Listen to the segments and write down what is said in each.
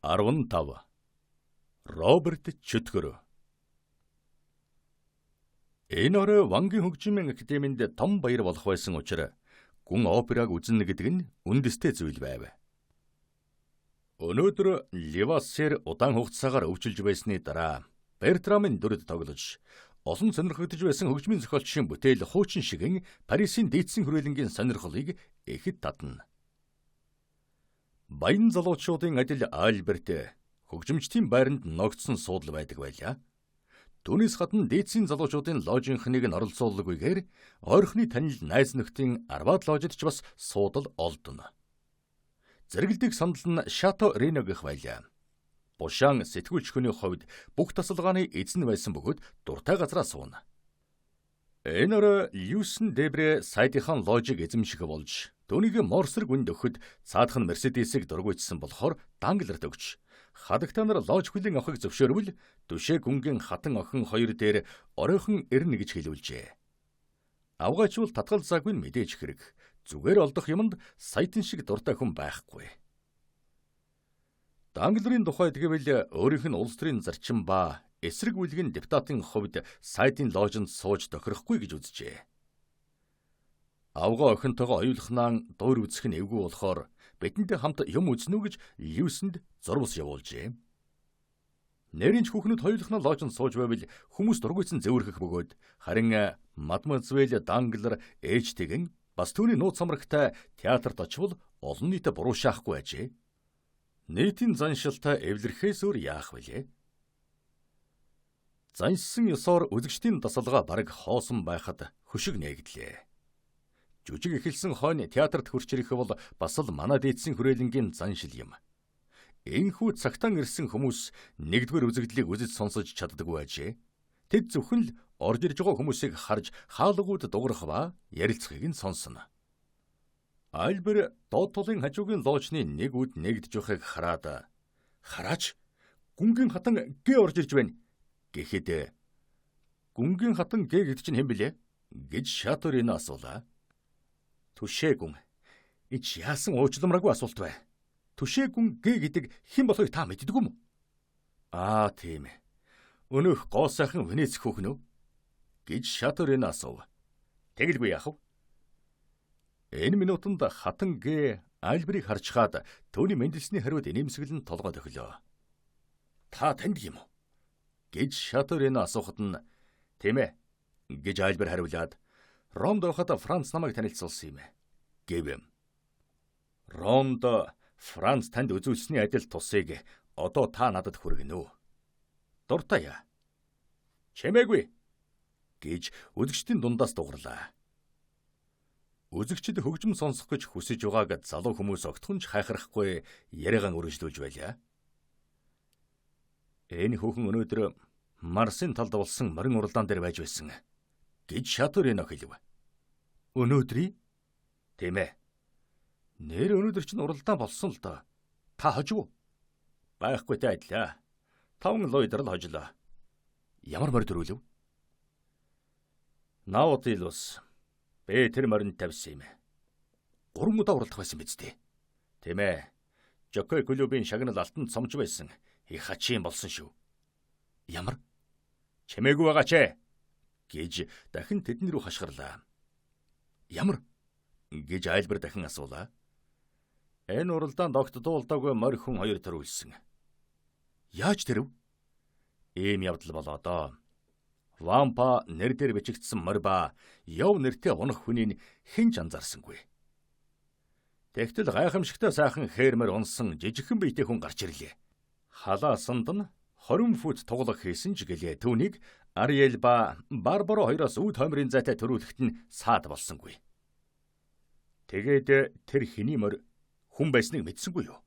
15. Роберт Чөтгөр. Энэ орой Вангийн хөгжмийн академинд том баяр болох байсан учраас гүн операг үзнэ гэдэг нь үндэстэй зүйл байв. Өнөөдөр Левассер удаан хугацаагаар өвчилж байсны дараа Бертрамын дүрд тоглож олон сонирхогдож байсан хөгжмийн зохиолчийн бүтээл хуучин шигэн Парисын дийдсэн хүрээлэнгийн сонирхлыг ихэд татна. Баян залуучуудын адил Альберт хөгжимчдийн байранд ногдсон суудал байдаг байлаа. Түүнээс гадна дээдсийн залуучуудын ложийнхныг нь оролцуулгүйгээр ойрхны танил найз нөхдийн Арбат ложид ч бас суудал олдоно. Зэрэгэлдэх сандал нь Шато Реногийнх байлаа. Бушаан сэтгүүлч хүний хувьд бүх тасалгааны эзэн байсан бөгөөд дуртай газраа сууна. Энэ орой Люсен Дебре сайдынхаа ложийг эзэмших болж түүнийг морсрог үнд өгөхөд цаадах нь Мерседесийг дургуйтсан болохоор Данглерт өгч хадагтаа нар лож хүлээн авахыг зөвшөөрвөл түшээ гүнгийн хатан охин хоёр дээр оройхон ирнэ гэж хэлүүлжээ. Авгайчвал татгал заагүй нь мэдээж хэрэг. Зүгээр олдох юмд саятан шиг дуртай хүн байхгүй. Данглерын тухайд гэвэл өөрийнх нь улс төрийн зарчим ба эсрэг бүлгийн депутатын хувьд сайтын ложинд сууж тохирохгүй гэж үзжээ. Авгаа охинтойгоо оюулахнаа дуур үзэх нь эвгүй болохоор бидэнтэй хамт юм үзнэ үү гэж Льюсэнд зурвас явуулжээ. Нэрийн ч хүүхнүүд хоёулахнаа ложинд сууж байвал хүмүүс дургуйцсан зөөрхөх бөгөөд харин мадмазвел Данглер ээжтэйгэн бас түүний нууц самрагтай театрт очивол олон нийтэд буруу шаахгүй ажээ. Нийтийн заншилтай эвлэрхээс өөр яах вүлээ? Заншсан ёсоор үзэгчдийн дасалгаа бараг хоосон байхад хөшиг нээгдлээ. Жүжиг эхэлсэн хойно театрт хурч ирэх бол бас л манай дээдсийн хүрээлэнгийн заншил юм. Энэхүү цагтан ирсэн хүмүүс нэгдүгээр үзэгдлийг үзэж сонсож чаддаггүй ажээ. Тэд зөвхөн л орж ирж байгаа хүмүүсийг харж хаалгууд дуурах ба ярилцахыг нь сонсно. Альбер доод талын хажуугийн лоожны нэг үд нэгдэж байхыг хараад хараач гүнгийн хатан гэ орж ирж байна гэхэд гүнгийн хатан гэ гэдэг чинь хэн блэ гэж Шаторина асуулаа. Түшээ гүн. Эч яасан уучламраагүй асуулт вэ? Түшээ гүн гэ гэдэг хэн болохыг та мэддэг юм уу? Аа тийм ээ. Өнөөх гоо сайхан Венец хүүхэн үү гэж Шаторина асуув. Тэгэлгүй яах вэ? Энэ минутанд хатан гэ Альберийг харж хаад түүний мэндэлсний хариуд инээмсэглэн толгой дохилоо. Та танд юм уу? гэж Шаторина асуухад нь тийм ээ гэж Альбер хариулаад Ромд байхад Франц намайг танилцуулсан юм гэв. Ромд Франц танд үзүүлсэний адил тусыг одоо та надад хүргэнэ үү? Дуртай яа. Чимээгүй гэж үзэгчдийн дундаас дуугарлаа. Үзэгчид хөгжим сонсох гэж хүсэж байгааг залуу хүмүүс огтхон ч хайхрахгүй яриагаан үргэлжлүүлж байлаа. Энэ хүүхэн өнөөдөр Марсын талд болсон морин уралдаан дээр байж байсан гэж Шаторино хэлв. Өнөөдрий? Тийм ээ. Нэр өнөөдөр чинь уралдаан болсон л доо. Та хожив уу? Байхгүйтэй адилаа. 5 лойдор л хожлоо. Ямар морь дөрүүлв? Наутилус. Би тэр моринд тавьсан юм. 3 удаа уралдах байсан биз дээ. Тийм ээ. Жокей клубын шагнал алтан цомж байсан. Их хачин болсон шүү. Ямар? Чимээгүй байгаа ч гэж дахин тэдэн рүү хашгирлаа. Ямар? гэж Альбер дахин асуулаа. Энэ уралдаанд огтдуулдаагүй морь хүн хоёр төрүүлсэн. Яаж тэрв? Ийм явдал болоо доо. Вампа нэр дээр бичигдсэн морь ба яв нэртэй унах хүнийг хэн ч анзаарсангүй. Тэгтэл гайхамшигтай сайхан хээрмэр унсан жижигхэн биетэй хүн гарч ирлээ. Халаасанд нь 20 фут туглах хийсэн ч гэлээ түүнийг Ариэл ба Барбаро хоёроос үүд хоймрын зайтай төрүүлэхэд нь саад болсонгүй. Тэгээд тэр хэний морь хүн байсныг мэдсэнгүй юу?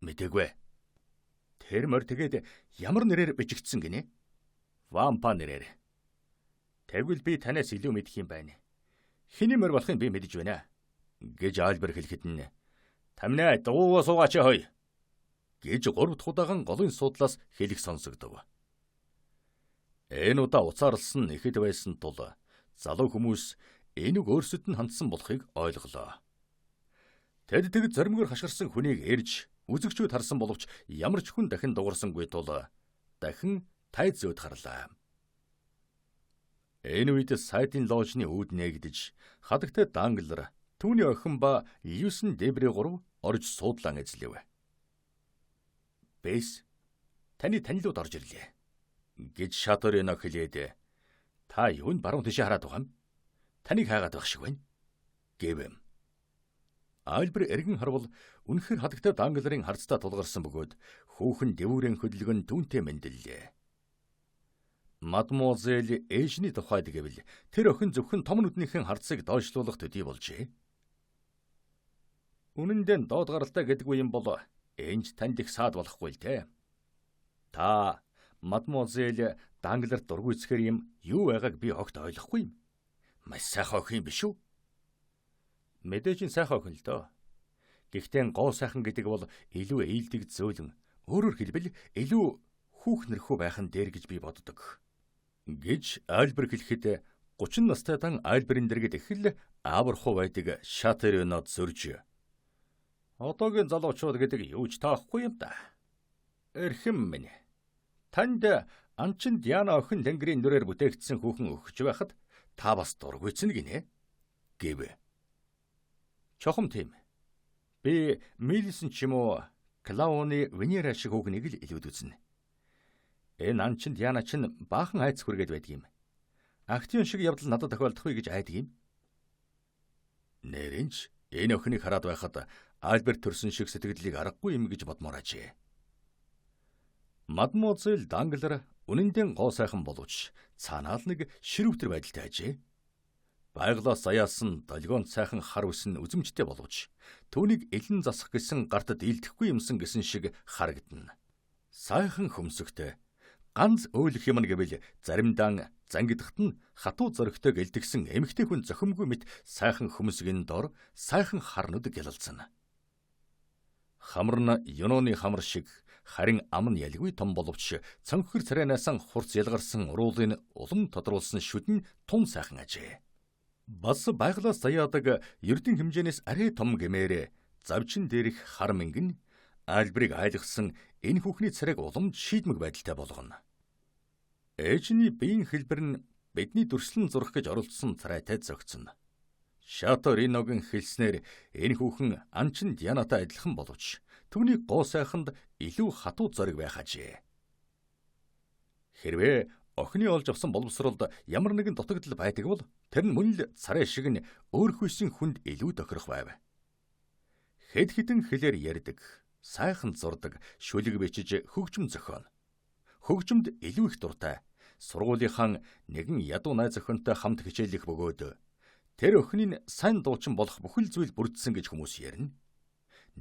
Мэдээгүй. Тэр морь тэгээд ямар нэрээр бичигдсэн гинэ? Вампа нэрээр. Тэгвэл би танаас илүү мэдэх юм байна. Хэний морь болохыг би мэдэж байна гэж Альбер хэлэхэд нь "Тамнаа дуугаа суугаач хой" гэж 3 дахь удаан голын суудлаас хэлэх сонсогдов. Энэ удаа уцаарлсан ихэд байсан тул залуу хүмүүс энэ үг өөрсдөд нь хандсан болохыг ойлголоо. Тэд тэг зоримгоор хашгирсан хүнийг эрж Үзэгчүүд харсан боловч ямар ч хүн дахин дуурсангүй тул дахин тайз зөөд харлаа. Энэ үед сайдын ложны үүд нээгдэж хадагтай Данглер, түүний охин ба Люсен Дебри гурав орж суудлан эзлэв. "Бэс, таны танилуд орж ирлээ" гэж Шаторино хэлээд, "Та юунд баруун тишээ хараад байгаа юм? Таныг хайгаад байх шиг байна" гэв. Альбер эргэн харвал үнэхээр хадагтай Данглерын харцтай тулгарсан бөгөөд хүүхэн дэвүүрийн хөдөлгөн түүнтэй мэндэллээ. Мадмуазель Эжний тухайд гэвэл тэр охин зөвхөн том нүднийхэн харцыг доошлуулах төдий болжээ. Үнэн дээр доод гаралтай гэдэггүй юм бол энж танд их саад болохгүй л те. Та мадмуазель Данглерт дургүйцэхэр юм юу байгааг би огт ойлгохгүй юм. Маш сайхан охин биш үү? Мэдээж нь сайхан охин л доо. Гэхдээ гоо сайхан гэдэг бол илүү ээлдэг зөөлөн, өөрөөр хэлбэл илүү хүүхнэрхүү байх нь дээр гэж би боддог гэж Альбер хэлэхэд 30 настай дан Альберын дэргэд их л аавархуу байдаг Шатеринод зөрж. Одоогийн залуучууд гэдэг юу ч таахгүй юм да. Эрхэм минь. Танд Анчин Диана охин Тэнгэрийн нүрээр бүтээгдсэн хүүхэн өгч байхад та бас дургүйцэн гинэ гэв. Чохом тийм. Би Милисэн ч юм уу Клауны Венера шиг хүүхнийг л илүүд үзнэ. Энэ Анчин Диана чинь баахан айц хүргээд байдаг юм. Актион шиг явдал надад тохиолдохгүй гэж айдаг юм. Нэрэнч энэ охиныг хараад байхад Альберт төрсөн шиг сэтгэлдлийг аргагүй юм гэж бодмоор ажээ. Мадмуазель Данглер үнэндээ гоо сайхан боловч цаанаа л нэг ширүүтэр байдалтай ажээ. Байглаас заяасан долгионд сайхан хар үс нь үзэмжтэй боловч түүнийг элен засах гэсэн гарт дийлдэхгүй юмсан гэсэн шиг харагдана. Сайхан хөмсөгтэй ганц өөлөх юм гэвэл заримдаа зангидахт нь хатуу зоригтой гэлдэгсэн эмэгтэй хүн зохимгүй мэт сайхан хөмсгийн дор сайхан харнууд гялалзана. Хамар нь Юноны хамар шиг, харин ам нь ялгүй том боловч цонхор царайнаасан хурц ялгарсан уруулын улам тодруулсан шүд нь тун сайхан ажээ. Бас байглаас заяадаг ердийн хэмжээнээс арай том гэмээр завчин дээрх хар мэнгэн Альберийг айлгсан энэ хүүхний царайг улам шийдмэг байдалтай болгоно. Ээжний биеийн хэлбэр нь бидний дүрслэн зурах гэж оролдсон царайтай зөгцөн. Шато Риногийн хэлснээр энэ хүүхэн Анчин Дианатай адилхан боловч түүний гоо сайханд илүү хатуу зориг байх ажээ. Хэрвээ охины олж авсан боловсролд ямар нэгэн дутагдал байдаг бол тэр нь мөн л царай шиг нь өөрхүйсэн хүнд илүү тохирох байв. Хэд хэдэн хэлээр ярьдаг, сайхан зурдаг, шүлэг бичиж хөгжим зохионо. Хөгжимд илүү их дуртай. Сургуулийнхаа нэгэн ядуу найз охинтой хамт хичээллэх бөгөөд тэр охины сайн дуучин болох бүхэл зүйл бүрдсэн гэж хүмүүс ярина.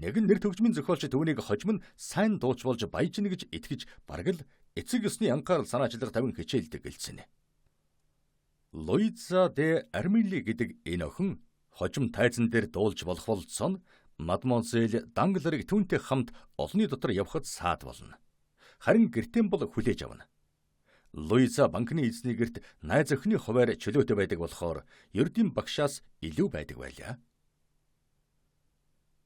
Нэгэн нэр төгжмийн зохиолч түүнийг хожим нь сайн дууч болж баяжна гэж итгэж бараг л эцэг ёсны анхаарал санаачлага тавин хичээлдэг гэлцэн. Луиза де Армили гэдэг энэ охин хожим тайзан дээр дуулж болох болцсон мадмуазель Данглерыг түүнтэй хамт олонний дотор явхад саад болно. Харин гэртээ бол хүлээж авна. Луиза банкны эзний гэрт найз охины хуваар чөлөөтэй байдаг болохоор ердийн багшаас илүү байдаг байлаа.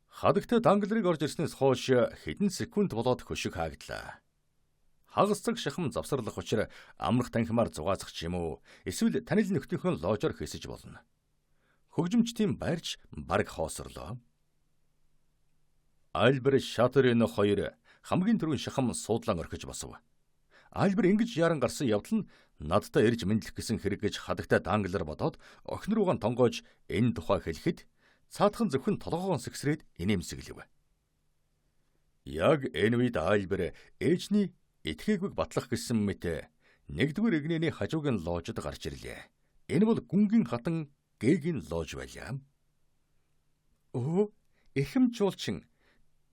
Хадагтай Данглерыг орж ирснээс хойш хэдэн секунд болоод хөшиг хаагдлаа. Хагас цаг шахам завсарлах учир амрах танхимаар зугаацах ч юм уу эсвэл танил нөхдийнхөө ложоор хэсэж болно. Хөгжимчдийн байрч бараг хоосорлоо. Альбер Шатерино хоёр хамгийн түрүүн шахам суудлан орхиж босов. Альбер ингэж яран гарсан явдал нь надтай ирж мэдлэх гэсэн хэрэг гэж хадагтай Данглер бодоод охин руугаан тонгоож энэ тухай хэлэхэд цаадхан зөвхөн толгоогоон сэгсрээд инээмсэглэв. Яг энэ үед Альбер ээжний итгээгүйг батлах гэсэн мэт нэгдүгээр эгнээний хажуугийн ложид гарч ирлээ. Энэ бол гүнгийн хатан Гэгийн лож байлаа. Өө, эхэм жуулчин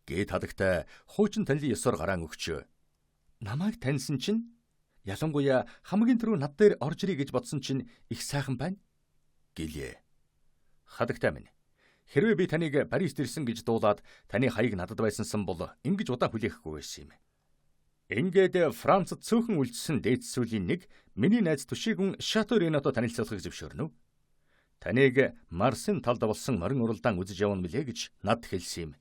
гэд хадагтай хуучин танилын ёсоор гараан өгч. Намайг таньсан чинь ялангуяа хамгийн түрүү над дээр орж ирье гэж бодсон чинь их сайхан байна гэлээ. Хадагтай минь, хэрвээ би таныг Парист ирсэн гэж дуулаад таны хаяг надад байсансан бол ингэж удаан хүлээхгүй байсан юм. Ингээд Францад цөөхөн үлдсэн дээд сүлийн нэг миний найз Түшигүн Шато Реното танилцуулахыг зөвшөөрнө. Таныг Марсын талд болсон морин уралдаан үзэж явна мөлий гэж над хэлсэн юм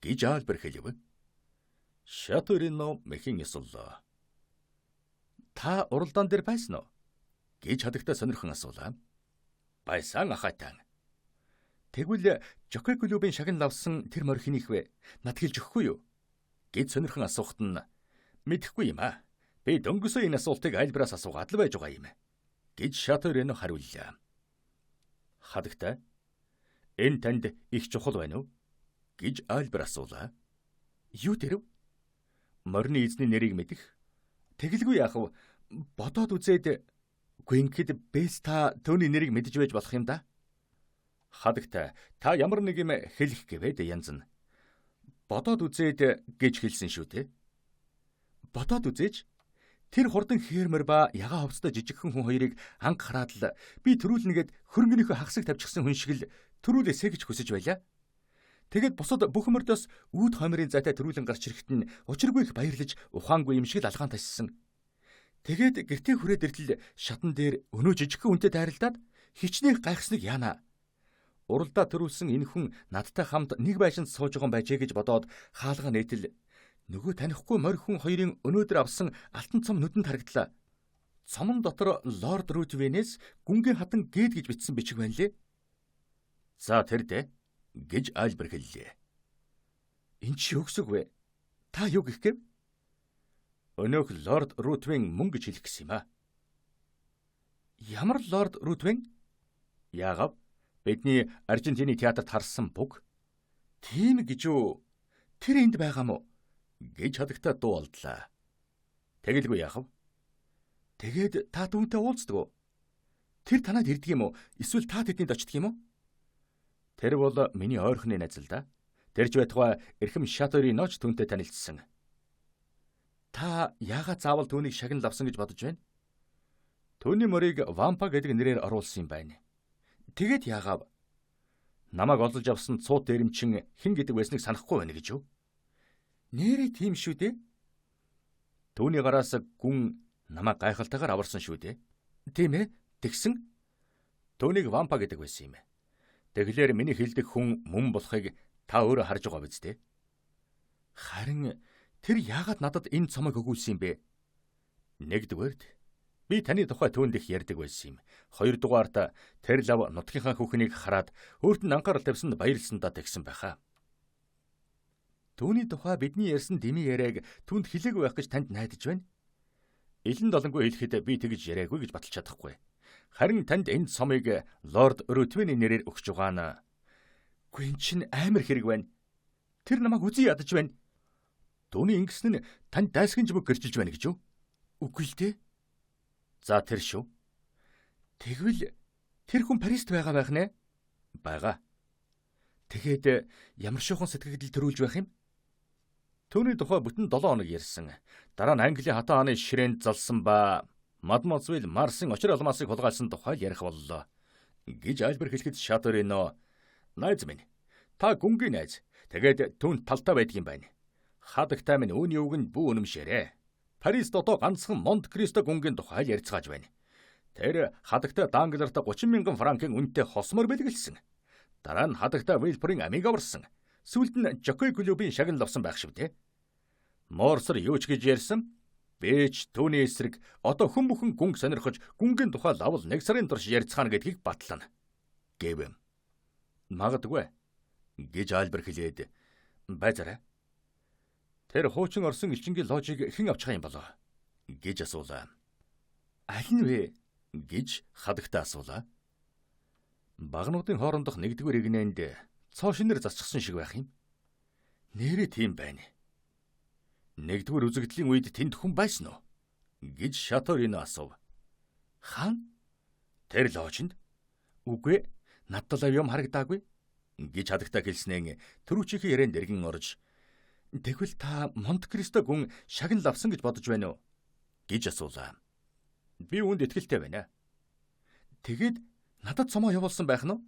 гэж Альбер хэлв. Шато Рено мэхэн ёсоллоо. Та уралдаан дээр байсан уу? Гэж хадагтай сонирхон асуулаа. Байсан ахайтан. Тэгвэл Жокей клубын шагнал авсан тэр морь хэнийх вэ? Над хэлж өгөхгүй юу? Гэж сонирхон асуухад нь мэдэхгүй юм аа. Би дөнгөсөө энэ асуултыг альбраас асуугаад л байж байгаа юм. Гэж Шато Рено хариуллаа. Хадагтай. Энэ танд их чухал байна уу? Гэж Альбер асуулаа. Юу тэрв? Морины эзний нэрийг мэдэх. Тэгэлгүй яах вэ? Бодоод үзээд гүнхэд бэс та түүний нэрийг мэдэж байж болох юм да. Хадагтай та ямар нэг юм хэлэх гэвээд янз нь. Бодоод үзээд гэж хэлсэн шүү дээ. Бодоод үзээч. Тэр хурдан хээрмэр ба ягаан хувцастай жижигхэн хүн хоёрыг анх хараад л би төрүүлнэгээд хөрөнгөнийхөө хагасыг тавьчихсан хүн шиг л төрүүлээсэй гэж хүсэж байлаа. Тэгэд бусад бүх мөрдөөс үүд хоймрын зайтай төрүүлэн гарч ирэхэд нь учиргүй их баярлаж ухаангүй юм шиг л алгаан тассан. Тэгээд гэртээ хүрээд иртэл шатан дээр өнөө жижигхэн үнтэй дайралдаад хичнээн гайхсныг яана. Уралдаа төрүүлсэн энэ хүн надтай хамт нэг байшинд сууж байгаа юм байжээ гэж бодоод хаалга нээтэл нөгөө танихгүй морь хүн хоёрын өнөөдөр авсан алтан цом нүдэнд харагдлаа. Цомон дотор Лорд Рутвенээс гүнгийн хатан гээд гэж бичсэн бичиг байна лээ. За тэр дээ гэж Альбер хэллээ. Энд чи юу гэсэн үг вэ? Та юу гэх гэв? Өнөөх Лорд Рутвен мөн гэж хэлэх гэсэн юм аа. Ямар Лорд Рутвен? Яагав? Бидний Аргентины театрт харсан бүг. Тийм гэж үү? Тэр энд байгаа мó? Гэж хадагтай дуу алдлаа. Тэгэлгүй яах вэ? Тэгээд та түүнтэй уулздаг уу? Тэр танад ирдэг юм уу? Эсвэл та тэднийд очдөг юм уу? Тэр бол миний ойрхоны найз л да. Тэрж байтугай эрхэм Шаторийн ноч түүнтэй танилцсан. Та яагаад заавал түүнийг шагнал авсан гэж бодож байна? Түүний морийг Вампа гэдэг нэрээр оруулсан юм байна. Тэгээд яагаав? Намайг олж авсан цууд дээрэмчин хэн гэдэг байсныг санахгүй байна гэж юу? Нээрээ тийм шүү дээ. Түүний гараас гүн намайг гайхалтайгаар аварсан шүү дээ. Тийм ээ, тэгсэн. Түүнийг Вампа гэдэг байсан юм. Тэгэлэр миний хэлдэг хүн мөн болохыг та өөрөө харж байгаа биз дээ. Харин тэр яагаад надад энэ цомыг өгүүлсэн юм бэ? Нэгдүгээрт би таны тухай түүнд их ярьдаг байсан юм. Хоёрдугаарт тэр лав нутгийнхаа хүүхнийг хараад өөрт нь анхаарал тавьсанд баярлсандаа тэгсэн байхаа. Түүний тухай бидний ярьсан дэмий яриаг түүнд хэлээгүй байх гэж танд найдаж байна. Илэн долонгүй хэлэхэд би тэгж яриаггүй гэж баталж чадахгүй. Харин танд энэ цомыг Лорд Рутвений нэрээр өгч байгаа нь. Гүн чин амар хэрэг байна. Тэр намайг үзий ядаж байна. Түүний ингэсэн нь танд дайсагнж бүг гэрчилж байна гэж юу? Үгүй л дээ. За тэр шүү. Тэгвэл тэр хүн Парист байгаа байх нэ? Байгаа. Тэгээд ямар шуухан сэтгэгдэл төрүүлж байх юм? Түүний тухай бүтэн 7 хоног ярьсан. Дараа нь Английн хатан хааны ширээнд залсан ба Мадмуазель Марсын очир алмаасыг хулгайлсан тухай ярих боллоо. Гэж Альбер хэлэхэд Шаторино найз минь та гүнгийн найз. Тэгээд түүнд талтай байдаг юм байна. Хадагтай минь үүний үгэнд бүү үнэмшээрэй. Парист одоо ганцхан Монт Кристо гүнгийн тухай ярьцгааж байна. Тэр хадагтай Дангларт 30 мянган франкын үнэтэй хосмор бэлгэлсэн. Дараа нь хадагтай Вилприйн амийг аварсан. Сүүлд нь Жокей клубын шагнал авсан байх шив дээ. Морсер юу ч гэж ярьсан. Би ч түүний эсрэг одоо хүн бүхэн гүнг сонирхож гүнгийн тухай лавл нэг сарын турш ярьцгаана гэдгийг батлана. Гэв. Магадгүй гэж Альбер хэлээд байзараа. Тэр хуучин орсон элчингийн ложийг хэн авчих юм болоо гэж асуулаа. Аль нь вэ гэж хадагтай асуулаа. Багнуудын хоорондох нэгдүгээр игнэнд цоо шинээр засчихсан шиг байх юм. Нээрээ тийм байна. Нэгдүгээр үзэгдлийн үед тэнд хүн байсан уу гэж Шаторино асуув. Хаан? Тэр ложинд? Үгүй, надад л юм харагдаагүй гэж хадагтай хэлснээр түрүүчийнхээ ярианд эргэн орж тэгвэл та Монт Кристо гүн шагнал авсан гэж бодож байна уу гэж асуулаа. Би үүнд итгэлтэй байна. Тэгээд надад цомоо явуулсан байх нь уу?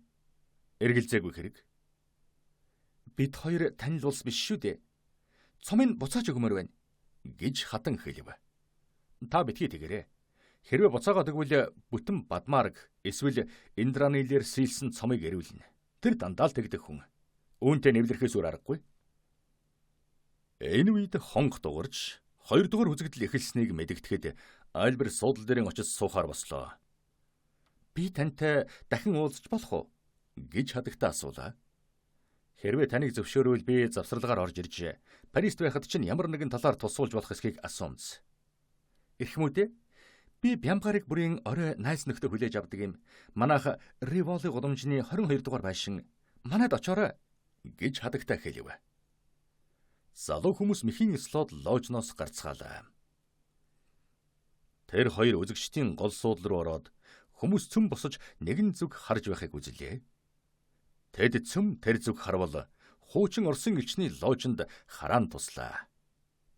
Эргэлзээгүй хэрэг. Бид хоёр танил улс биш шүү дээ. Цомыг буцааж өгмөр байна гэж хатан хэлв. Та битгий тэгэрээ. Хэрвээ буцаагаад өгвөл бүтэн Бадмарг эсвэл Индранилээр сийлсэн цомыг эрүүлнэ. Тэр дандаа л тэгдэх хүн. Үүнтэй нэвлэрэхээс өөр аргагүй. Энэ үед хонх дуурж 2 дугаар үзэгдэл эхэлснийг мэдэгдэхэд Альбер суудал дээрэн очиж суухаар бослоо. Би тантай дахин уулзч болох уу гэж хадагтай асуулаа. Хэрвээ таныг зөвшөөрвөл би завсарлагаар орж ирж Парист байхад чинь ямар нэгэн талаар тусуулж болох эсхийг асуумз. Эрхэмүүдээ би Бямгарыг бүрийн орой найз нөхдөд хүлээж авдаг юм. Манайх Риволи гудамжны 22 дугаар байшин. Манайд очоорой гэж хадагтай хэлв. Залуу хүмүүс мэхийн слод ложноос гарцгаалаа. Тэр хоёр үзэгчдийн гол суудал руу ороод хүмүүс цөм босож нэгэн зүг харж байхыг үзлээ. Тэд цөм тэр зүг харвал хуучин Оросын элчний ложинд хараан туслаа.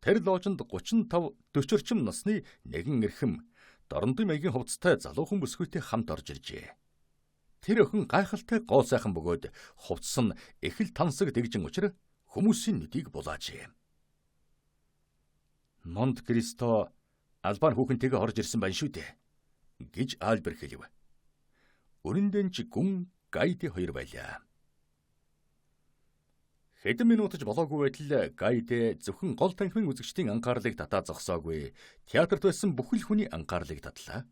Тэр ложинд 35 40 орчим насны нэгэн эрхэм дорнодын маягийн хувцастай залуухан бүсгүйтэй хамт орж иржээ. Тэр охин гайхалтай гоо сайхан бөгөөд хувцас нь их л тансаг дэгжин учраа хүмүүсийн нүдийг булаажээ. Монт Кристо Албан хүүхэнтэйгээ орж ирсэн байна шүү дээ гэж Альбер хэлв. Өрөндөн ч гүн Гайди хоёр байлаа. Хэдэн минутаж болоогүй байтал Гайде зөвхөн гол танхимын үзэгчдийн анхаарлыг татаа зогсоогүй. Театрт байсан бүхэл хүний анхаарлыг татлаа.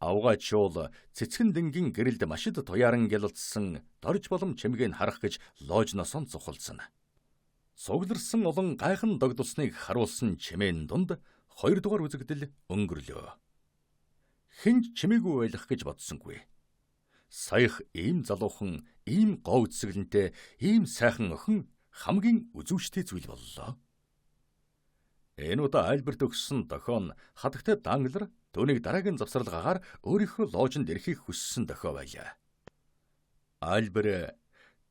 Авгай чуул цэцгэн дэнгийн гэрэлд машид туяаран гялалцсан дорж болом чимгийг харах гэж ложносон цухалсан. Цугларсан олон гайхан догдолсныг харуулсан чимээн дунд 2 дугаар үзэгдэл өнгөрлөө. Хэн ч чимээгүй байлах гэж бодсонгүй. Саях ийм залуухан, ийм гоо үзэсгэлэнтэй, ийм сайхан охин хамгийн үзүүштэй зүйл боллоо. Энэ удаа Альберт өгсөн дохио нь хадагтай Данглер түүнийг дараагийн завсарлагаагаар өөрийнхөө ложинд ирэхийг хүссэн дохио байлаа. Альбер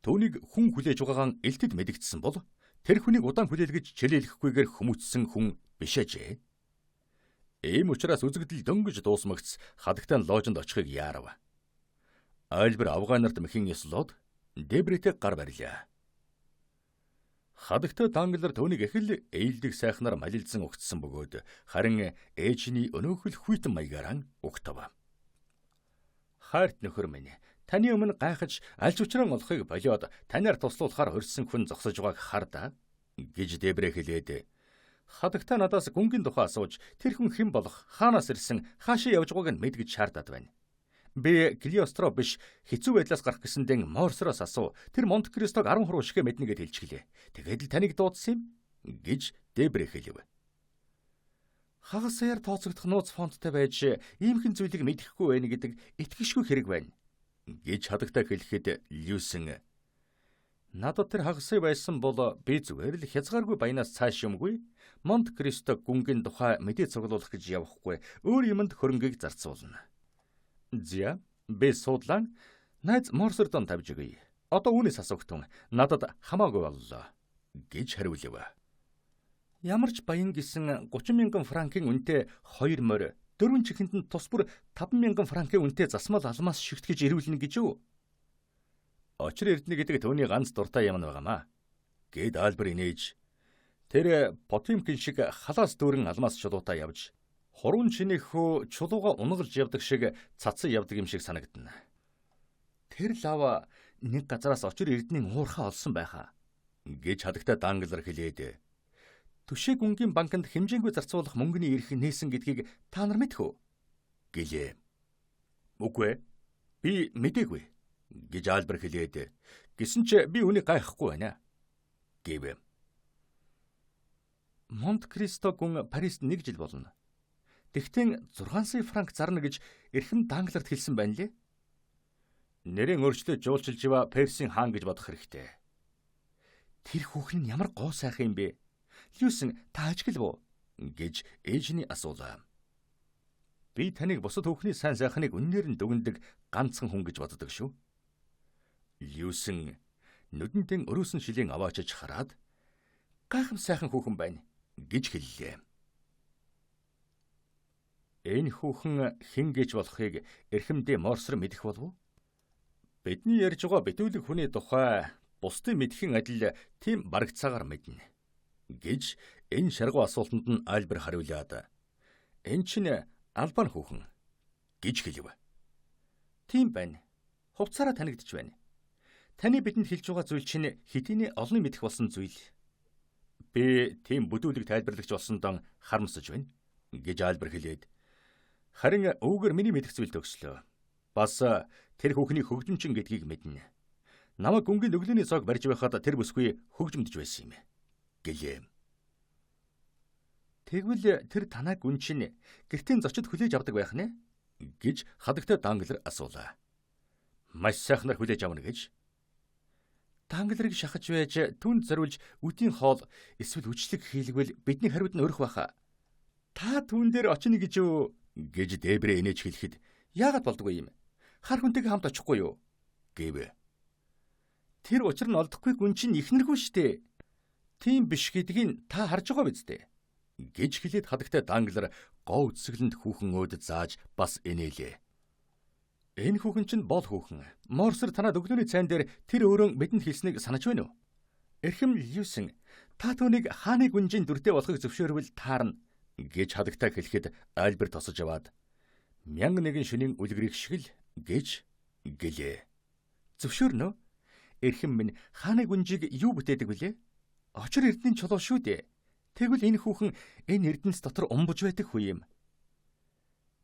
түүнийг хүн хүлээж байгаагаан элтэд мэдэгдсэн бол тэр хүнийг удаан хүлээлгэж чилээлэхгүйгээр хүмүүцсэн хүн биш ажээ. Ийм учраас үзэгдэл дөнгөж дуусмагц хадагтай ложинд очихыг яарав. Альбер авгай нарт мэхийн ёслоод Дебрэтэй гар барилаа. Хадагтай Данглер түүнийг их л ээлдэг сайхнаар малилзан угтсан бөгөөд харин ээжний өнөөхөл хүйтэн маягаараа угтав. Хайрт нөхөр минь, таны өмнө гайхаж аль ч учран олохыг болиод танаар туслуулахаар хорьсон хүн зогсож байгааг хардаа гэж Дебрэ хэлээд хадагтай надаас гүнгийн тухай асууж тэр хүн хэн болох, хаанаас ирсэн, хаашаа явж байгааг нь мэд гэж шаардаад байна. Би Калиостро биш хэцүү байдлаас гарах гэсэндээ Морсроос асуу. Тэр Монте Кристог 10 хуруу шигэ мэднэ гэд хэлчихлээ. Тэгээд л таныг дуудсан юм гэж Дебрэ хэлв. Хагас саяар тооцогдох нууц фонттой байж иймхэн зүйлийг мэдэхгүй байна гэдэг итгэшгүй хэрэг байна гэж хадагтай хэлэхэд Люсен надад тэр хагас сая байсан бол би зүгээр л хязгааргүй баянаас цааш юмгүй Монте Кристо гүнгийн тухай мэдээ цуглуулах гэж явахгүй өөр юмд хөрөнгийг зарцуулна. Зя, би суудлан найз Морсердон тавьж өгье. Одоо үүнээс асуугтун надад хамаагүй боллоо гэж хариулв. Ямар ч баян гэсэн 30,000 франкын үнэтэй 2 морь, 4 чихэнд нь тус бүр 5,000 франкын үнэтэй засмал алмаас шигтгэж ирүүлнэ гэж үү? Очир эрдэнэ гэдэг түүний ганц дуртай юм байгаамаа гэд Альбер инээж тэр Потимкин шиг халаас дүүрэн алмаас чулуутай явж хуруун чинийхөө чулууга унагалж явдаг шиг цацсан явдаг юм шиг санагдана. Тэр лав нэг газараас очир эрдэнийн уурхаа олсон байхаа гэж хадагтай Данглер хэлээд түшээ гүнгийн банкнд хэмжээнгүй зарцуулах мөнгөний эрх нээсэн гэдгийг та нар мэдэх үү гэлээ. Үгүй ээ, би мэдээгүй гэж Альбер хэлээд гисэн ч би үүнийг гайхахгүй байна гэв. Монте Кристо гүн Парист 1 жил болно. Тэгтэн 6 сая франк зарна гэж эрхэм Данглерт хэлсэн байна лээ. Нэрийн өөрчлөлт жуулчилж ива Персийн хаан гэж бодох хэрэгтэй. Тэр хүүхэн нь ямар гоо сайхан юм бэ? Люсен та ажиглав уу гэж ээжний асуулаа. Би таныг бусад хүүхний сайн сайхныг үннээр нь дүгнэдэг ганцхан хүн гэж боддог шүү. Люсен нүдэндээ өрөөсөн шилийн аваачиж хараад гайхам сайхан хүүхэн байна гэж хэллээ. Энэ хүүхэн хэн гэж болохыг эрхэмдээ Морсер мэдэх болов уу? Бидний ярьж байгаа битүүлэг хүний тухай бусдын мэдэхин адил тийм барагцаагаар мэднэ гэж энэ шаргуу асуултанд нь Альбер хариулаад эн чинь Албан хүүхэн гэж хэлв. Тийм байна. Хувцаараа танигдж байна. Таны бидэнд хэлж байгаа зүйл чинь хэдийний олонний мэдэх болсон зүйл. Би тийм бүдүүлэг тайлбарлагч болсондоо харамсаж байна гэж Альбер хэлээд. Харин үүгээр миний мэдэх зүйл төгслөө. Бас тэр хүүхний хөгжимчин гэдгийг мэднэ. Намайг гүнгийн өглөөний цог барьж байхад тэр бүсгүй хөгжмөдөж байсан юм гэлээ. Тэгвэл тэр танаа гүн чинь гэртийн зочид хүлээж авдаг байх нэ гэж хадагтай Данглер асуулаа. Маш сайхнаар хүлээж авна гэж. Данглерыг шахаж байж түнд зориулж үдийн хоол эсвэл үчлэг хийлгвэл бидний хариуд нь өрөх байхаа. Та түүн дээр очино гэж юу гэж Дебрэ инээж хэлэхэд яагаад болдгоо юм? Хар хүнтэйгээ хамт очихгүй юу гэв. Тэр учир нь олдохгүй гүн чинь ихнэргүй штэ. Тийм биш гэдгийг та харж байгаа биз дээ гэж хэлээд хадагтай Данглер гоо үсгэлэнд хүүхэн өөд зааж бас инээлээ. Энэ хүүхэн чинь бол хүүхэн. Морсер танад өглөөний цайн дээр тэр өөрөө бидэнд хэлснийг санаж байна уу? Эрхэм Люсен, та түүнийг хааны гүнжийн дүртэй болохыг зөвшөөрвөл таарна гэж хадагтай хэлэхэд Альберт тосож аваад 1001 шөнийн үлгэрийг шиг л гэж гэлээ. Зөвшөөрнө үү? Эрхэм минь хааны гүнжийг юу бүтээдэг вүлээ? Очор эрдэнийн чулуу шүү дээ. Тэгвэл энэ хүүхэн энэ эрдэнэс дотор умбаж байдаг хүү юм.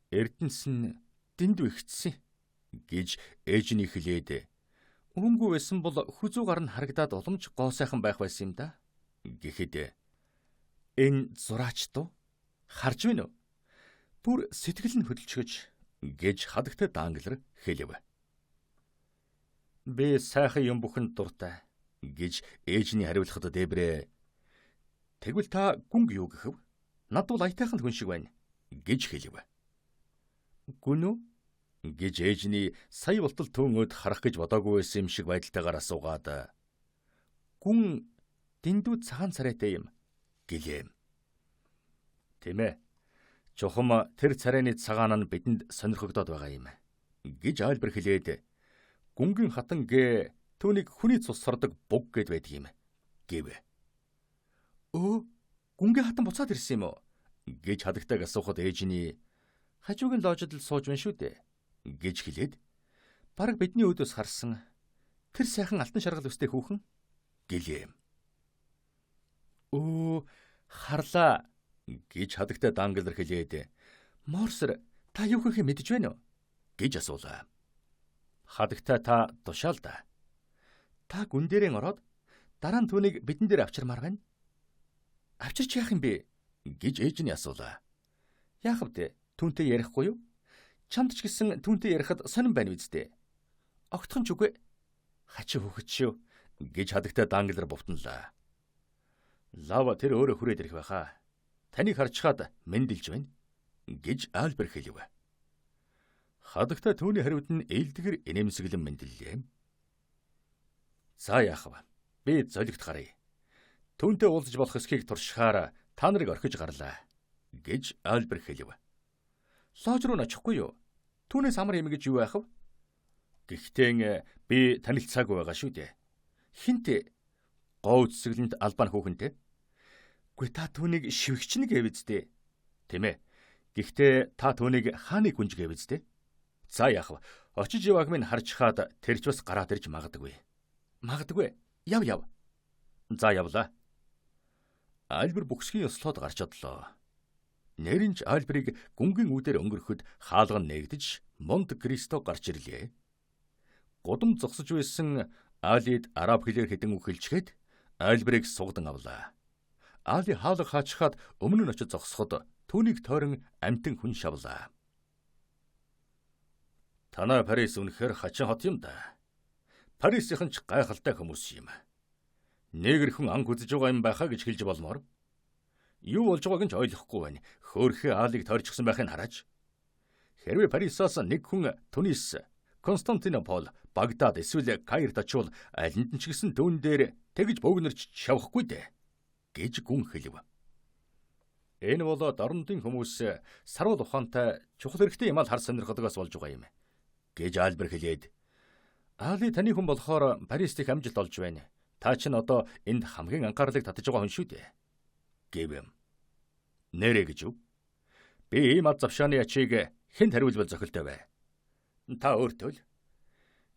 Эрдэнэс нь дэндүү ихтсэн гэж ээжний хэлээд үүнгүй байсан бол хүзүү гар нь харагдаад уламж гоо сайхан байх байсан юм да. Гэхэд энэ зураач дуу харж байна уу? Бүр сэтгэл нь хөдөлчгөж гэж хадагтай Данглер хэлэв. Би сайхан юм бүхэнд дуртай гэж ээжний хариулахад Дебрэ тэгвэл та гүнг юу гэхэв? Над бол аятайхан хүн шиг байна гэж хэлэв. Гүн үү? Гэж ээжний сая болтол түүн өд харах гэж бодоогүй байсан юм шиг байдалтайгаар асуугаад гүн дэндүү цагаан царайтай юм гэлээ. Тийм ээ. Чухам тэр царайны цагаан нь бидэнд сонирхогдоод байгаа юм гэж Альбер хэлээд гүнгийн хатан гэ түүнийг хүний цус сордог буг гэд байдаг юм гэв. Өө гүнгийн хатан буцаад ирсэн юм уу гэж хадагтайг асуухад ээжний хажуугийн ложид л сууж байна шүү дээ гэж хэлээд бараг бидний өөдөөс харсан тэр сайхан алтан шаргал өстэй хүүхэн гэлээ. Өө харлаа гэж хадагтай Данглер хэлээд Морсер та юу гэхээ мэдэж байна уу гэж асуулаа. Хадагтай та тушаал да. Та гүн дээрээ ороод дараа нь түүнийг бидэн дээр авчирмаар байна. Авчирч яах юм бэ гэж ээж нь асуулаа. Яах вэ? Түүнтэй ярихгүй юу? Чамд ч гэсэн түүнтэй ярихад сонирн байна үсттэй. Огтхон ч үгүй. Хачин хүүхэд шүү гэж хадагтай Данглер бувтанлаа. Лава тэр өөрөө хүрээд ирэх байхаа. Таныг харчхаад мэндэлж байна гэж Альбер хэлв. Хадагтай түүний хариуд нь ээлдгэр инээмсэглэн мэндэллээ. За яах вэ? Би золигт гаръя. Түүнтэй уулзаж болох эсхийг туршихаар та нарыг орхиж гарлаа гэж Альбер хэлв. Лож руу очихгүй юу? Түүнээс амар юм гэж юу байх вэ? Гэхдээ би танилцаагүй байгаа шүү дээ. Хинтээ? Гоо үсгэлэнд албан хүүхэнтэй. Гүй та түүнийг шивгчнэ гэв үсттэй. Тийм ээ. Гэхдээ та түүнийг хааны гүнж гэв үсттэй. За яах вэ? Очиж явааг минь харж хаад тэр ч бас гараад ирж магадгүй. Магадгүй. Яв яв. За явлаа. Альбер бүхсгийн ёслоод гарч одлоо. Нэрэнч Альберийг гүнгийн үүдээр өнгөрөхөд хаалга нь нээгдэж Монте Кристо гарч ирлээ. Гудам зогсож байсан Алид араб хэлээр хэдэн үг хэлчихэд Альберийг сугдан авлаа. Али хаалга хаачхаад өмнө нь очиж зогсоход түүнийг тойрон амтан хүн шавлаа. Танаа Парис үнэхээр хачин хот юм да. Парисийнхэн ч гайхалтай хүмүүс юм. Негр хүн анх үзэж байгаа юм байхаа гэж хэлж болмоор. Юу болж байгааг нь ч ойлгохгүй байна. Хөөрхөө Алийг тойрчихсан байхыг хараач. Хэрвээ Парисаас нэг хүн Тунис, Константинополь, Багдад эсвэл Каирт очивол алинд нь ч гэсэн түүн дээр тэгж бөөгнөрч шавахгүй дээ гэж гүн хэлв. Энэ бол дорнодын хүмүүс саруул ухаантай чухал хэрэгтэй юм ал хар сонирхдогоос болж байгаа юм гэж Альбер хэлээд Али таны хүн болохоор Парист их амжилт олж байна. Та чинь одоо энд хамгийн анхаарлыг татаж байгаа хүн шүү дээ гэв юм. Нэрэ гэж юу? Би ийм ад завшааны ачийг хэн хариулбал зохилтой вэ? Та өөртөө л.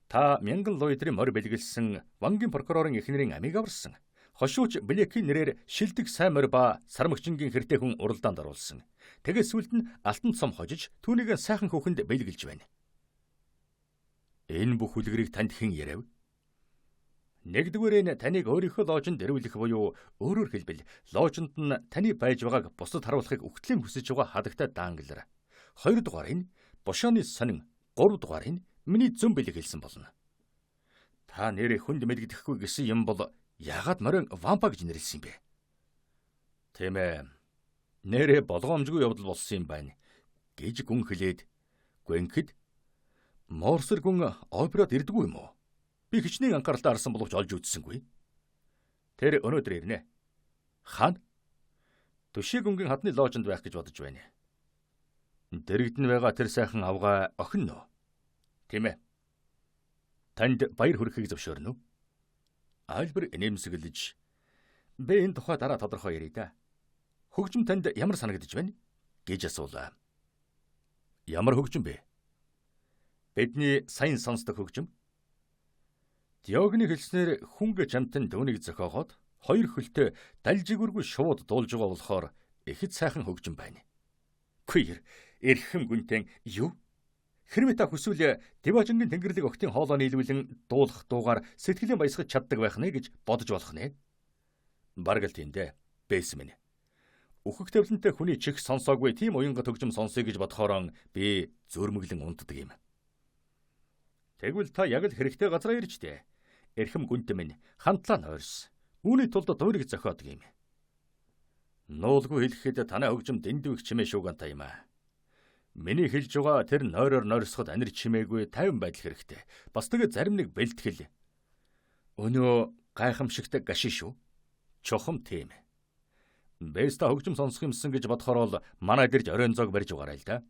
Та мянган луидрын морь бэлгэлсэн Вангийн прокурорын эхнэрийн амийг аварсан. Хошууч Блекийн нэрээр шилдэг сайн морь ба сармагчингийн хэртэй хүн уралдаанд оруулсан. Тэгээд сүүлд нь алтан цом хожиж түүнийг сайхан хүүхэнд бэлгэлж байна. Энэ бүх үлгэрийг танд хэн яриав? Нэгдүгээр нь таныг өөрийнхөө ложинд дэрвлэх буюу өөрөөр хэлбэл ложинд нь таны байж байгааг бусдад харуулахыг өгтлэн хүсэж байгаа хадагтай Данглер. Хоёрдугаар нь бушааны сонин, гуравдугаар нь миний зөн бэлэг хэлсэн болно. Та нэрээ хүнд мэдэгдэхгүй гэсэн юм бол яагаад морин вампа гэж нэрлэсэн юм бэ? Тийм ээ. Нэрээ болгоомжгүй явдал болсон юм байна гэж гүн хэлээд гүнхэд Морсер гүн операд ирдэггүй юм уу? Би хичнээн анхааралтай харсан боловч олж үзсэнгүй. Тэр өнөөдөр ирнэ. Хаана? Төшөө гүнгийн хадны ложинд байх гэж бодож байна. Дэрэгдэн байгаа тэр сайхан авгай охин нөө. Тийм ээ. Танд баяр хүргэхийг зөвшөөрнө үү? Альбер инээмсэглэж би энэ тухай дараа тодорхой яръя да. Хөгжим танд ямар санагдаж байна гэж асуулаа. Ямар хөгжим бэ? Бидний сайн сонсдог хөгжим. Диогны хэлснээр хүнгэ чамтан дүүнийг зохиогоод хоёр хөлтөө далжигүргүй шууд дуулж байгаа болохоор ихэд сайхан хөгжим байна. Квир эрхэм гүнтэн юу? Хэрвээ та хүсвэл Диважингийн тэнгэрлэг охтын хоолой нийлүүлэн дуулах дуугаар сэтгэлийн баясгаж чаддаг байх нэ гэж бодож болох нэ. Бараг л тиймдээ бэс минь. Үхэх тавилантай хүний чих сонсоогүй тийм уянгат хөгжим сонсъё гэж бодохороо би зөрмөглөн унтдаг юм. Тэгвэл та яг л хэрэгтэй газараа ирж дээ. Эрхэм гүнтэн минь хандлаа нойрс. Үүний тулд дуурийг зохиодог юм. Нуулгүй хэлэхэд танай хөгжим дэндүү их чимээ шуугантай юм аа. Миний хэлж байгаа тэр нойроор нойрсоход анир чимээгүй тайван байдал хэрэгтэй. Бас тэгээ зарим нэг бэлтгэл. Өнөө гайхамшигтай гаши шүү. Чухам тийм. Бэста хөгжим сонсох юмсан гэж бодохоор бол манайд ирж оройн зог барьж угаарай л да.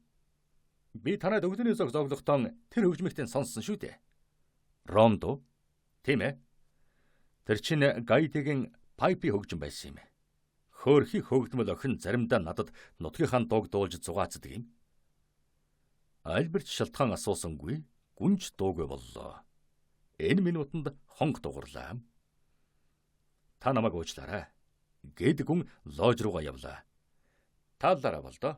Би танайд өгдөний зог зоглохдоо тэр хөгжмөгтэн сонссон шүү дээ. Ромд уу? Тийм ээ. Тэр чинь Гайдигийн Пайпи хөгжим байсан юм. Хөөрхий хөөгдмөл охин заримдаа надад нутгийнхаа дууг дуулж зугаацдаг юм. Альберт шалтгаан асуусангүй гүнж дуугүй боллоо. Энэ минутанд хонх дугуурлаа. Та намайг уучлаарай гэд гүн лож руугаа явлаа. Тааллаараа болдоо.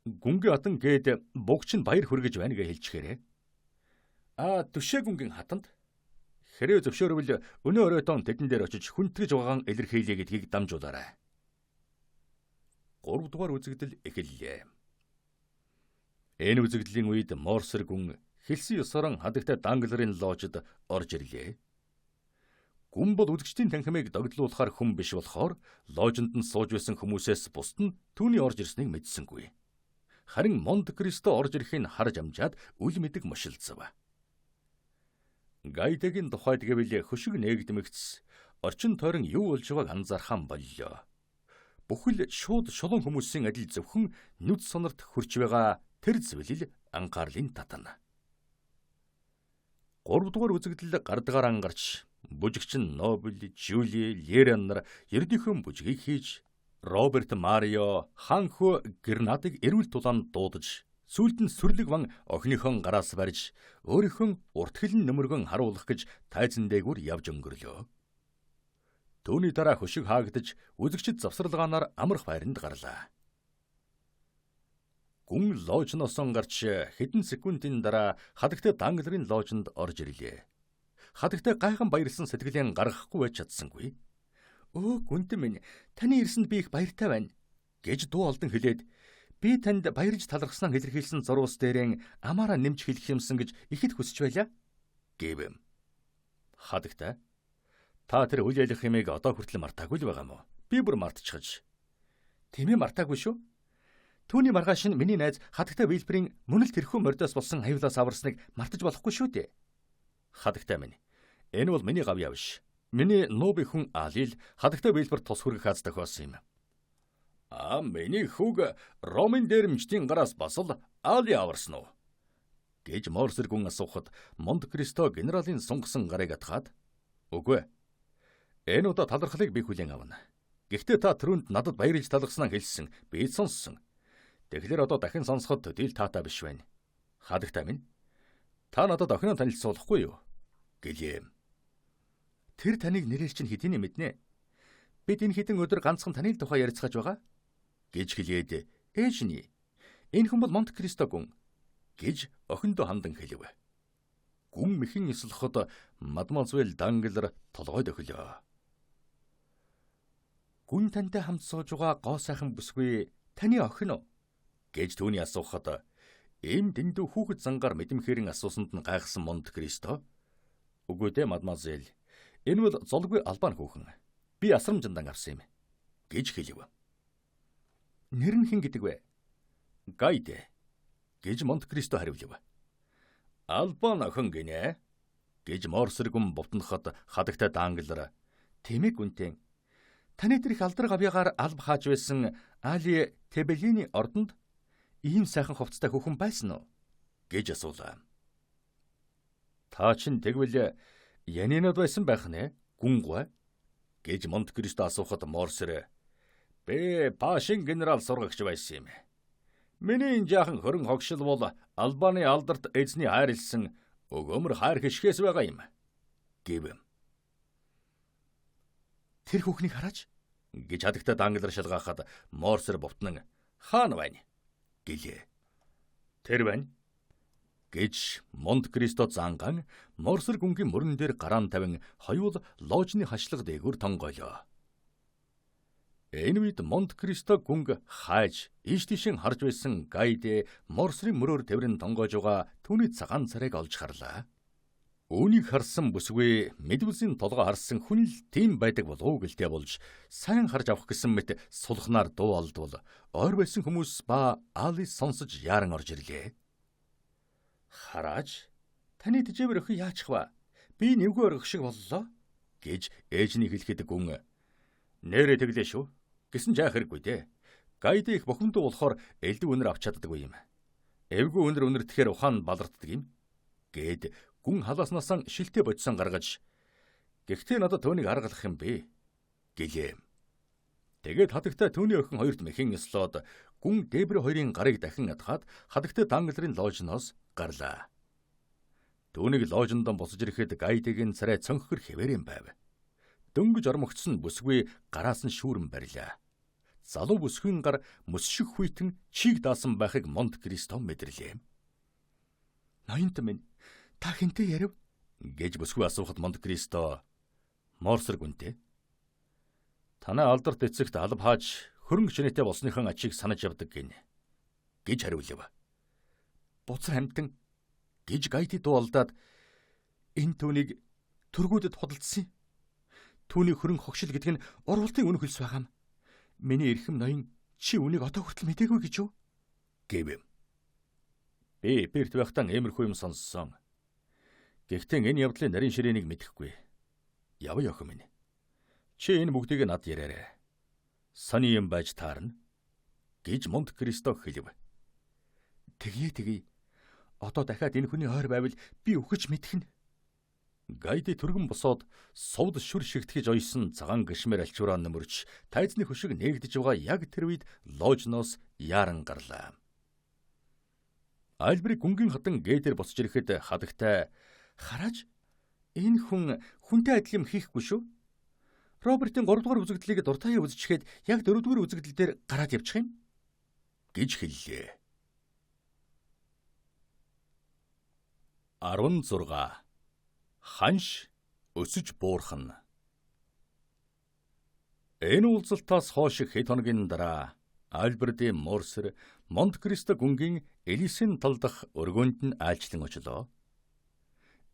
Гүнгийн хатан гээд бугч нь баяр хүргэж байна гэж хэлчихээрээ. Аа төшөө гүнгийн хатанд хэрэг зөвшөөрвөл өнөө оройтон тэдэн дээр очиж хүнтгэж байгаагаа илэрхийлье гэдгийг дамжуулаарай. 3 дугаар үзэгдэл эхэллээ. Энэ үзэгдлийн үед Морсер гүн хэлсэн ёсоор хадагтай Данглерын ложид орж ирлээ. Гүн бол үзэгчдийн танхимыг догдлуулахар хүн биш болохоор ложинд нь сууж байсан хүмүүсээс бусд нь түүний орж ирснийг мэдсэнгүй. Харин Монте Кристо орж ирэхийг харж амжаад үл мэдэг мушилцав. Гайдагийн тухайд гэвэл хөшиг нээгдмэгц орчин тойрон юу болж байгааг анзаархан боллоо. Бүхэл шууд шулуун хүмүүсийн адил зөвхөн нүд сонорт хурж байгаа тэр зүйлэл анхаарлын татна. 3 дугаар үзэгдэл гардгаар ангарч бүжигчин Нобел, Жюли, Лерен нар ердийнхөө бүжгийг хийж Роберт Марио, хаан хүү Гернадыг эрүүл тулаанд дуудаж сүүлд нь сүрлэг ван охиныхон гараас барьж өөрийнхөө урт хилэн нөмөргөн харуулах гэж тайзан дээгүүр явж өнгөрлөө. Түүний дараа хөшиг хаагдаж үзэгчид завсарлагаанаар амрах байранд гарлаа. Гүн ложносон гарч хэдэн секундын дараа хадагтай Данглерын ложинд орж ирлээ. Хадагтай гайхан баярлсан сэтгэлээ гаргахгүй байж чадсангүй. Өө гүнтэн минь, таны ирсэнд би их баяртай байна гэж дуу олдон хэлээд би танд баярж талархснаа илэрхийлсэн зурвас дээрэн амаараа нэмж хэлэх юмсан гэж ихэд хүсэж байлаа гэв. Хадагтай, та тэр үл ялах юмыг одоо хүртэл мартаагүй л байгаа мó? Би бүр мартчихаж. Тийм ээ, мартаагүй шүү. Түүний маргааш нь миний найз хадагтай Вилберийн мөн л тэрхүү мордоос болсон аюулаас аварсныг мартаж болохгүй шүү дээ. Хадагтай минь, энэ бол миний гавьяа биш. Миний нууби хүн Алил хадагтай Вилбер тус хүргэх аз тохиолсон юм. Аа, миний хүүг Ромын дээрэмчдийн гараас бас л Али аварсан уу? Гэж Морсер гүн асуухад Монте Кристо генералын сунгасан гарыг атгаад үгүй. Энэ удаа талархлыг би хүлээн авна. Гэхдээ та түрүүнд надад баярлж талархснаа хэлсэн. Би сонссон. Тэгэхээр одоо дахин сонсоход төдийл таатай биш байна. Хадагтай минь, та надад охиноо танилцуулахгүй юу? Гэлээ. Тэр таныг нэрээр чинь хэдийний мэднэ. Бид энэ хэдэн өдөр ганцхан таны тухай ярилцгааж байгаа гэж хэлээд ээжний энэ хүн бол Монте Кристо гүн гэж охиндоо хандан хэлв. Гүн мэхэн ёслоход мадемуазель Данглер толгой дохилоо. Гүн тантай хамт сууж байгаа гоо сайхан бүсгүй таны охин уу гэж түүний асуухад ийм дэндүү хүүхэд зангаар мэдэмхээрэн асуусанд нь гайхсан Монте Кристо үгүй дээ мадемуазель, энэ бол золгүй албан хүүхэн. Би асрамжиндан авсан юм гэж хэлв. Нэр нь хэн гэдэг вэ? Гайде гэж Монте Кристо хариулв. Албан охин гинэ гэж Морсер гүн бутнахад хадагтай Данглер тэмээг үнтэн таны тэр их алдар гавьяагаар алба хааж байсан Али Тебелини ордонд ийм сайхан хувцастай хүүхэн байсан уу гэж асуулаа. Та чинь тэгвэл Янинад байсан байх нэ гүн гуай гэж Монте Кристо асуухад Морсер би Пашин генерал сургагч байсан юм. Миний энэ жаахан хөрөн хогшил бол Албаны алдарт эзний хайрлсан өгөөмөр хайр хишгээс байгаа юм гэв. Тэр хүүхнийг хараач гэж хадагтай Данглер шалгаахад Морсер бовтнан хаана байна гэлээ. Тэр байна гэж Монте Кристо занган Морсер гүнгийн мөрөн дээр гараан тавин хоёул ложны хашлага дээгүүр тонгойлоо. Энэ үед Монте Кристо гүнг хайж ийш тийшэн харж байсан Гайде Морсрын мөрөөр тэврэн тонгойж байгаа түүний цагаан царайг олж харлаа. Үүнийг харсан бүсгүй мэдвэсийн толгой харсан хүн л тийм байдаг болов уу гэлтэй болж сайн харж авах гэсэн мэт сулхнаар дуу алдвал ойр байсан хүмүүс ба Али сонсож яаран орж ирлээ. Хараач таны тэжээвэр охин яачих вэ? Би нэвгүй орох шиг боллоо гэж ээжний хэлэхэд гүн нэрээ тэглээ шүү. Гэсэн жаах хэрэггүй дээ. Гайд их бохомдуу болохоор элдв үнэр авч чаддаггүй юм. Эвгүй үнэр үнэртэхээр ухаан баларддаг юм гэд гүн халааснаас шилтэй бодсон гаргаж гэхдээ надад түүнийг аргалах юм бэ гэлээ. Тэгээд хадагтай түүний охин хоёрт мэхэн ёслоод гүн дээбэр хоёрын гарыг дахин адгаад хадагтай Данглерын ложноос гарлаа. Түүнийг ложондон босож ирэхэд Гайдигийн царай цонхгор хэвээрэн байв. Дөнгөж ормогцсон бүсгүй гараас нь шүүрэн барилаа. Залуу бүсгүйн гар мөс шиг хүйтэн чиг даасан байхыг Монте Кристо мэдэрлээ. Ноёнт минь та хэнтэй ярив гэж бүсгүй асуухад Монте Кристо Морсер гүнтэй. Танай алдарт эцэгт алба хааж хөрөнгө чинээтэй болсныхан ачийг санаж явдаг гин гэж хариулв. Буцар хамтан гэж Гайти дуу алдаад энэ түүнийг төргүүдэд худалдсан юм. Түүний хөрөнгө хогшил гэдэг нь урвалтын үнэ хөлс байгаа юм. Миний эрхэм ноён чи үнийг одоо хүртэл мдээгүй гэж юу? Гэв. Би Перт байхдаа иймэрхүү юм сонссон. Гэхдээ энэ явдлын нарийн ширээнийг мэдэхгүй. Явъя охин минь. Чи энэ бүгдийг над яриарай. Сони юм байж таарна гэж Монте Кристо хэлв. Тэгье тэгье. Одоо дахиад энэ хүний ойр байвал би үхэж мэдэх нь. Гайди түргэн босоод сувд шүр шигтгэж ойсон цагаан гишмэр альчуураа нөмөрч тайзны хөшиг нээгдэж байгаа яг тэр үед ложноос яаран гарлаа. Альберт гүнгийн хатан гээдэр босч ирэхэд хадагтай хараач энэ хүн хүнтэй адил юм хийхгүй шүү. Робертийн 3 дугаар үзэгдлийг дуртай үзчихээд яг 4 дугаар үзэгдэл дээр гараад явчих юм гэж хэллээ. 16 Ханш өсөж буурхна. Энэ уулзалтаас хойш хэд хоногийн дараа Альбертийн Морсер Монте Кристо гүнгийн Элисийн талдах өргөөнд нь айлчлан очлоо.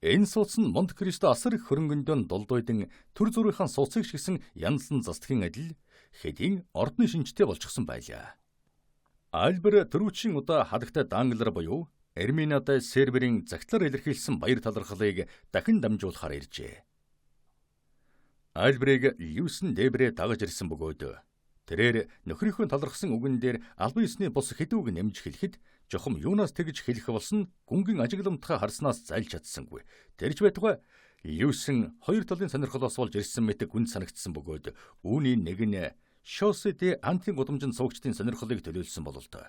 Энэ сууц нь Монте Кристо асар их хөрөнгөндөө дулдуйдан төр зүрийнхэн сууцыг шигсэн янзлан застгийн адил хэдийн ордны шинжтэй болчихсон байлаа. Альбер түрүүчийн удаа хадагтай Данглер буюу Эрминадай серверийн загтлаар илэрхийлсэн баяр талархлыг дахин дамжуулахар иржээ. Альберийг Льюисэн дээврээ дагаж ирсэн бөгөөд тэрээр нөхрийнхөө талархсан үгэн дээр албан ёсны бус хэдэн үг нэмж хэлэхэд жохом юунаас тэгж хэлэх болсон гүнгийн ажигламтгай харснаас зайлж чадсангүй. Тэр ч байтугай Льюисэн хоёр талын сонирхолоос болж ирсэн мэт гүнд санагдсан бөгөөд үүний нэг нь Шоседе антын гудамжинд суугчдын сонирхлыг төлөөлсөн бололтой.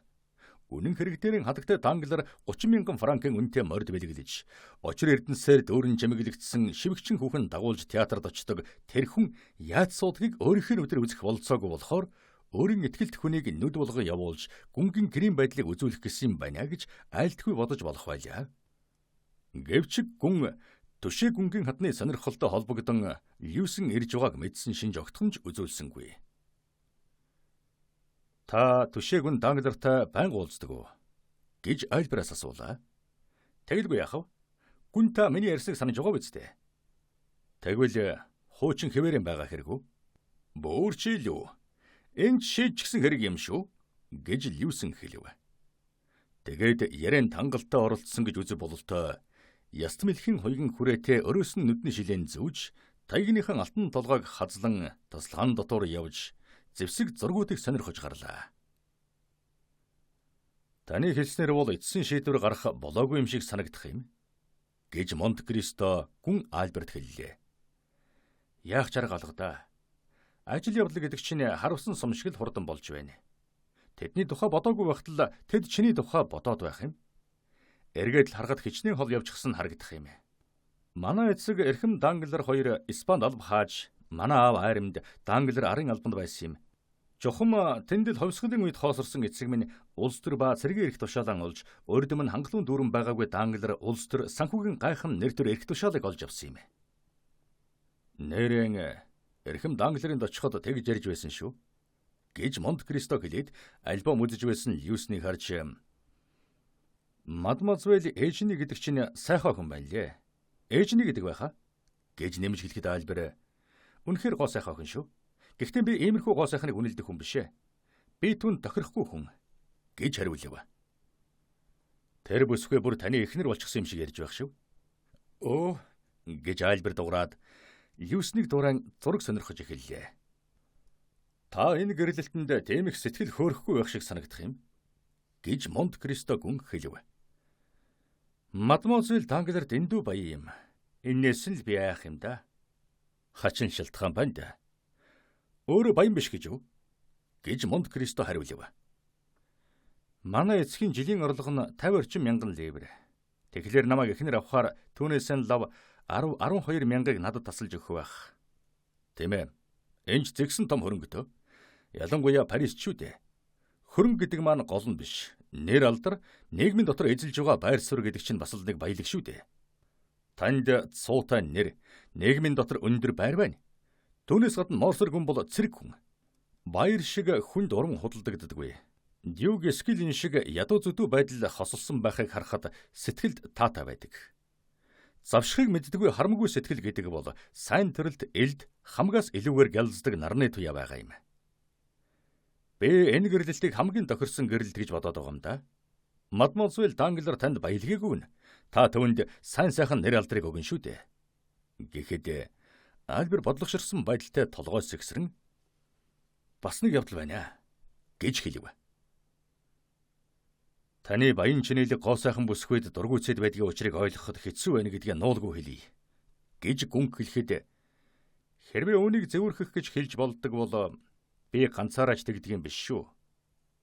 Үнэн хэрэг дээрэн хадагтай Данглар 30,000 франкын үнэтэй морд бэлэглэж, очир эрдэнсээр дүүрэн чимэглэгдсэн шивгчин хүүхэн дагуулж театрт очдог тэр хүн яаж суудгийг өөрийнхөө нүдээр үзэх болцоогүй болохоор өөрийн итгэлт хүнийг нүд болгон явуулж гүнгийн гэрийн байдлыг үзүүлэх гэсэн юм байна гэж айлтгүй бодож болох байлаа. Гэвч гүн Төшөө гүнгийн хадны сонирхолтой холбогдон Льюсэн ирж байгааг мэдсэн шинж огтхонч үзүүлсэнгүй. Та Төшөө гүн Данглартай байнга уулздаг уу? Гэж Альбераас асуулаа. Тэгэлгүй яах вэ? Гүн та миний ярьсныг санаж байгаа биз дээ? Тэгвэл хуучин хэвээрэн байгаа хэрэг үү? Бөөр чи илүү. Энэ шийдчихсэн хэрэг юм шүү, гэж Льюсэн хэлв. Тэгээд яриан тангалтай оролцсон гэж үзэх бололтой Ястмэлхийн хоёрын хүрээтэй өрөөс нь нүдний шилэн зүүж, таягныхан алтан толгойг хазлан тасалгаан дотор явж, зэвсэг зургуудыг сонирхож гарлаа. Таны хэлснээр бол эцсийн шийдвэр гарах болоогүй юм шиг санагдах юм, гэж Монте Кристо гүн Альберт хэллээ. Яах чарга алга да. Ажил явдал гэдэг чинь харавсан сум шиг л хурдан болж байна. Тэдний тухай бодоогүй байхад л тэд чиний тухай бодоод байх юм. Эргээд л харахад хичнээн хол явчихсан харагдах юм. Манай эцэг Эрхэм Данглар хоёр Испанд алба хааж, манай аав айрамд Данглар арын албанд байсан юм. Чухам тэнд л ховсголын үед хоосорсон эцэг минь улс төр ба цэргийн эрх тушаалан олж, урд өмнө хангалуун дүүрэн байгаагүй Данглар улс төр санхүүгийн гайхан нэр төр эрх тушаалыг олж авсан юм. Нэрэн Эрхэм Дангларын очиход тэгж ярьж байсан шүү, гэж Монте Кристо хэлээд альбом үзэж байсан Льюснийг харж Мадмазвел Эжни гэдэг чинь сайхан охин байна лээ. Эжни гэдэг байхаа гэж нэмж хэлэхэд Альбер үнэхээр гоо сайхан охин шүү. Гэхдээ би иймэрхүү гоо сайхныг үнэлдэх хүн биш ээ. Би түн тохирохгүй хүн гэж хариулав. Тэр бүсгүй бүр таны эхнэр болчихсон юм шиг ярьж байх шүү. Өө гэж Альбер дуграад Льюснийг дураан зураг сонирхож эхэллээ. Та энэ гэрлэлтэнд тийм их сэтгэл хөөрөхгүй байх шиг санагдах юм, гэж Монте Кристо гүн хэлв. Мадмуазель Данглар дэндүү баян юм. Эннээс нь л би айх юм да. Хачин шалтгаан байна да. Өөрөө баян биш гэж үү? Гэж Монте Кристо хариулв. Манай эцгийн жилийн орлого нь 50 орчим мянган ливр. Тэгэхээр намайг эхнэр авахаар түүнээс нь лав 10 12 мянгаыг надад тасалж өгөх байх. Тийм ээ. Энэ ч зэгсэн том хөрөнгөтөө. Ялангуяа Парис ч шүү дээ. Хөрөнгө гэдэг маань гол нь биш. Нэр алдар нийгмийн дотор эзэлж байгаа байр суурь гэдэг чинь бас л нэг баялаг шүү дээ. Танд цуутай нэр, нийгмийн дотор өндөр байр байна. Түүнээс гадна Морсер гүн бол цэрэг хүн. Баяр шиг хүнд урам худалдагддаггүй. Дюг Скилин шиг ядуу зүдүү байдал хосолсон байхыг харахад сэтгэлд таатай байдаг. Завшихыг мэддэггүй харамгүй сэтгэл гэдэг бол сайн төрөлт элд хамгаас илүүгээр гялздаг нарны туяа байгаа юм. Би энэ гэрлэлтийг хамгийн тохирсон гэрэлт гэж бодоод байгаа юм да. Мадмуазель Данглар танд баялгаагүй нь. Та түүнд сайн сайхан нэр алдрыг өгнө шүү дээ. Гэхэд Альбер бодлогоширсан байдалтай толгой сэгсрэн бас нэг явдал байна гэж хэлв. Таны баян чинэлэг гоо сайхан бүсгүйд дургүйцэд байдгийн учрыг ойлгоход хэцүү байна гэдгээ нуулгүй хэлье гэж гүнх хэлэхэд хэрвээ үүнийг зэвүүрхэх гэж хэлж болдог бол би ганцаараач тэгдэг юм биш шүү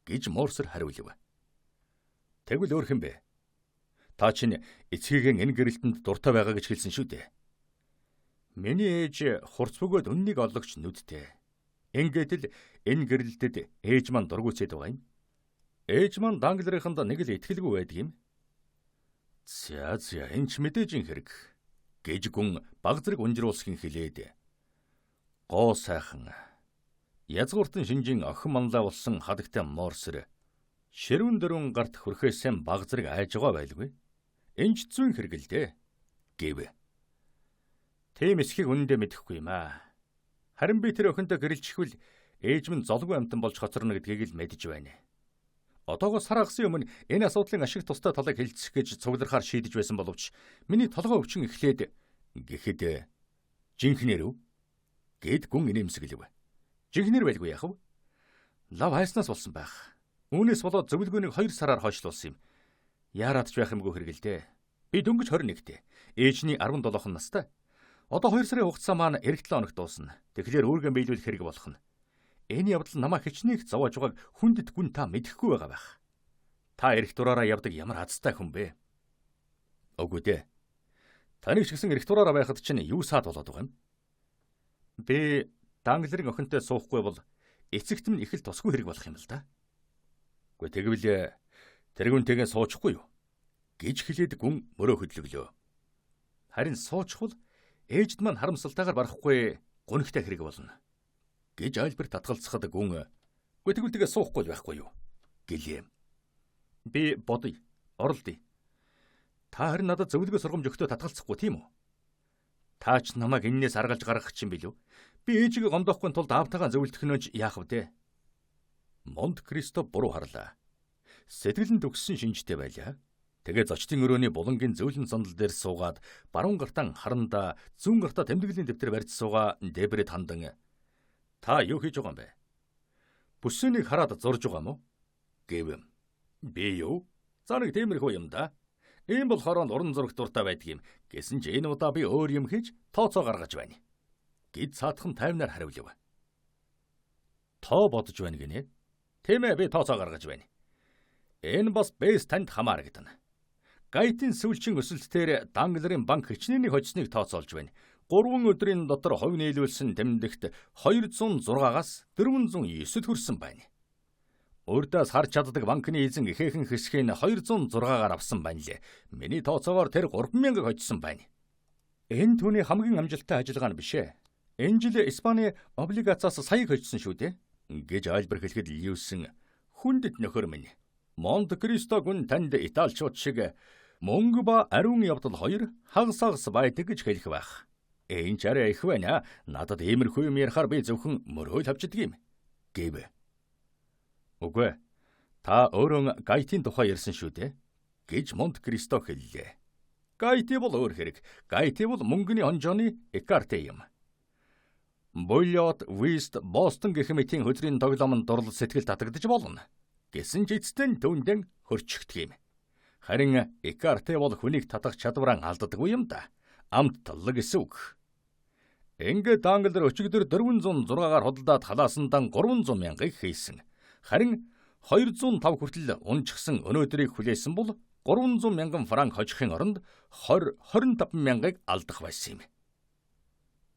гэж Морсер хариулв. Тэгвэл өөр хэн бэ? Та чинь эцгийгэн энэ гэрэлтэнд дуртай байгаа гэж хэлсэн шүү дээ. Миний ээж хурц бөгөөд үннийг олгогч нүдтэй. Ингээд л энэ гэрэлтэд ээж маань дургүйцээд байгаа юм. Ээж маань Дангларынханд нэг л итгэлгүй байдаг юм. За за энэ ч мэдээж ин хэрэг гэж гүн баг зэрэг унжруулсхийн хэлээд гоо сайхан язгууртан шинжин охин манлай болсон хадагтай Морсер ширүүн дөрвөн гарт хөрхөөсөө баг зэрэг айж байгаа байлгүй. Энэ ч зүйн хэрэг л дээ гэв. Тийм эсхийг үнэндээ мэдэхгүй юм аа. Харин би тэр охинтой гэрэлчихвэл ээж минь золгүй амтан болж хоцорно гэдгийг л мэдэж байна. Одоогоо сар хагасын өмнө энэ асуудлын ашиг тустай талыг хэлцэх гэж цуглархаар шийдэж байсан боловч миний толгой өвчин эхлээд гэхэд жинхнэр үү гэд гүн инээмсэглэв. Жинхнэр байлгүй яах вэ? Лав хайснаас болсон байх. Үүнээс болоод зөвлөгөөнийг 2 сараар хойшлуулсан юм. Яарад ч байх юмгүй хэрэг л дээ. Би дөнгөж 21-т. Ээжний 17 настай. Одоо 2 сарын хугацаа маань эх 7 хоногт дуусна. Тэгэхээр үүргээ биелүүлэх хэрэг болох нь. Энэ явдал намайг хичнээн их зовоож байгааг хүндэт гүн та мэдэхгүй байгаа байх. Та эрх дураараа явдаг ямар азтай хүн бэ? Үгүй дээ. Таныг ч гэсэн эрх дураараа байхад чинь юу саад болоод байгаа юм? Би Данглерын охинтой суухгүй бол эцэгт минь их л тусгүй хэрэг болох юм л да. Үгүй тэгвэл тэргүүнтэйгээ суучихгүй юу? Гэж хэлээд гүн мөрөө хөдлөглөө. Харин суучихвал ээжд маань харамсалтайгаар барахгүй гунигтай хэрэг болно. Гэж Альберт татгалзахад гүн үгүй тэгвэл тэгээ суухгүй л байхгүй юу? Гэлээ. Би бодъё, оролдъё. Та харин надад зөвлөгөө сургамж өгтөө татгалзахгүй тийм үү? Та ч намайг эннээс аргалж гаргах чинь билүү? Би ээжигээ гомдоохгүй тулд аавтайгаа зөвлөдөх нь ч яах вэ? Монт Кристо буруу харлаа. Сэтгэл нь төгссөн шинжтэй байлаа. Тэгээ зочдын өрөөний булангийн зөөлөн сандал дээр суугаад баруун гартаа харандаа зүүн гартаа тэмдэглэлийн дэвтэр барьж суугаа Дебрэд хандан "Та юу хийж байгаа юм бэ? Бүсэнийг хараад зурж байгаа юм уу?" гэв. "Би юу? За нэг тиймэрхүү юм да. Ийм болохоор уран зураг дуртай байдаг юм. Гэсэн ч энэ удаа би өөр юм хийж тооцоо гаргаж байна." Гэд цаатхан тайвнаар хариулв. "Тоо бодож байна гинэ?" "Тийм ээ, би тооцоо гаргаж байна. Энэ бас бэс танд хамаарагдана. Гайтын сүүлчийн өсөлтөөр Данглерын банк хичнээний хожсныг тооцоолж байна. 3 өдрийн дотор хувь нийлүүлсэн тэмдэгт 206-аас 409-д хүрсэн байна. Урдаас харж чаддаг банкны эзэн ихээхэн хэсгийг 206-гаар авсан байна лээ. Миний тооцоогоор тэр 3000-ыг хожсон байна. Энэ түүний хамгийн амжилттай ажиллагаа нь биш ээ. Энэ жил Испани облигацаас саяг хожсон шүү дээ" гэж Альбер хэлэхэд Льюисэн хүндэт нөхөр минь. Монт Кристо гүн танд италичууд шиг мөнгө ба ариун явдал хоёр хагас хагас байдаг гэж хэлэх байх. Энэ ч арай их байна. Надад иймэрхүү юм ярихаар би зөвхөн мөрөөл авчдаг юм" гэв. "Үгүй. Та өөрөө Гайтын тухай ярьсан шүү дээ" гэж Монт Кристо хэллээ. "Гайти бол өөр хэрэг. Гайти бол мөнгөний онжооны Экарте юм. Буллот, Вист, Бостон гэх мэтийн хөзрийн тоглоомонд дурлал сэтгэл татагдаж болно. Гэсэн ч эцэст нь түүндэн хөрчихдөг юм. Харин Экарте бол хүнийг татах чадвараа алддаггүй юм да. Амт таллаг гэсэн үг. Ингээд Данглер өчигдөр 406-гаар худалдаад халаасандан 300 мянгыг хийсэн. Харин 205 хүртэл унжчихсан өнөөдрийг хүлээсэн бол 300 мянган франк хожихын оронд 20 25 мянгыг алдах байсан юм.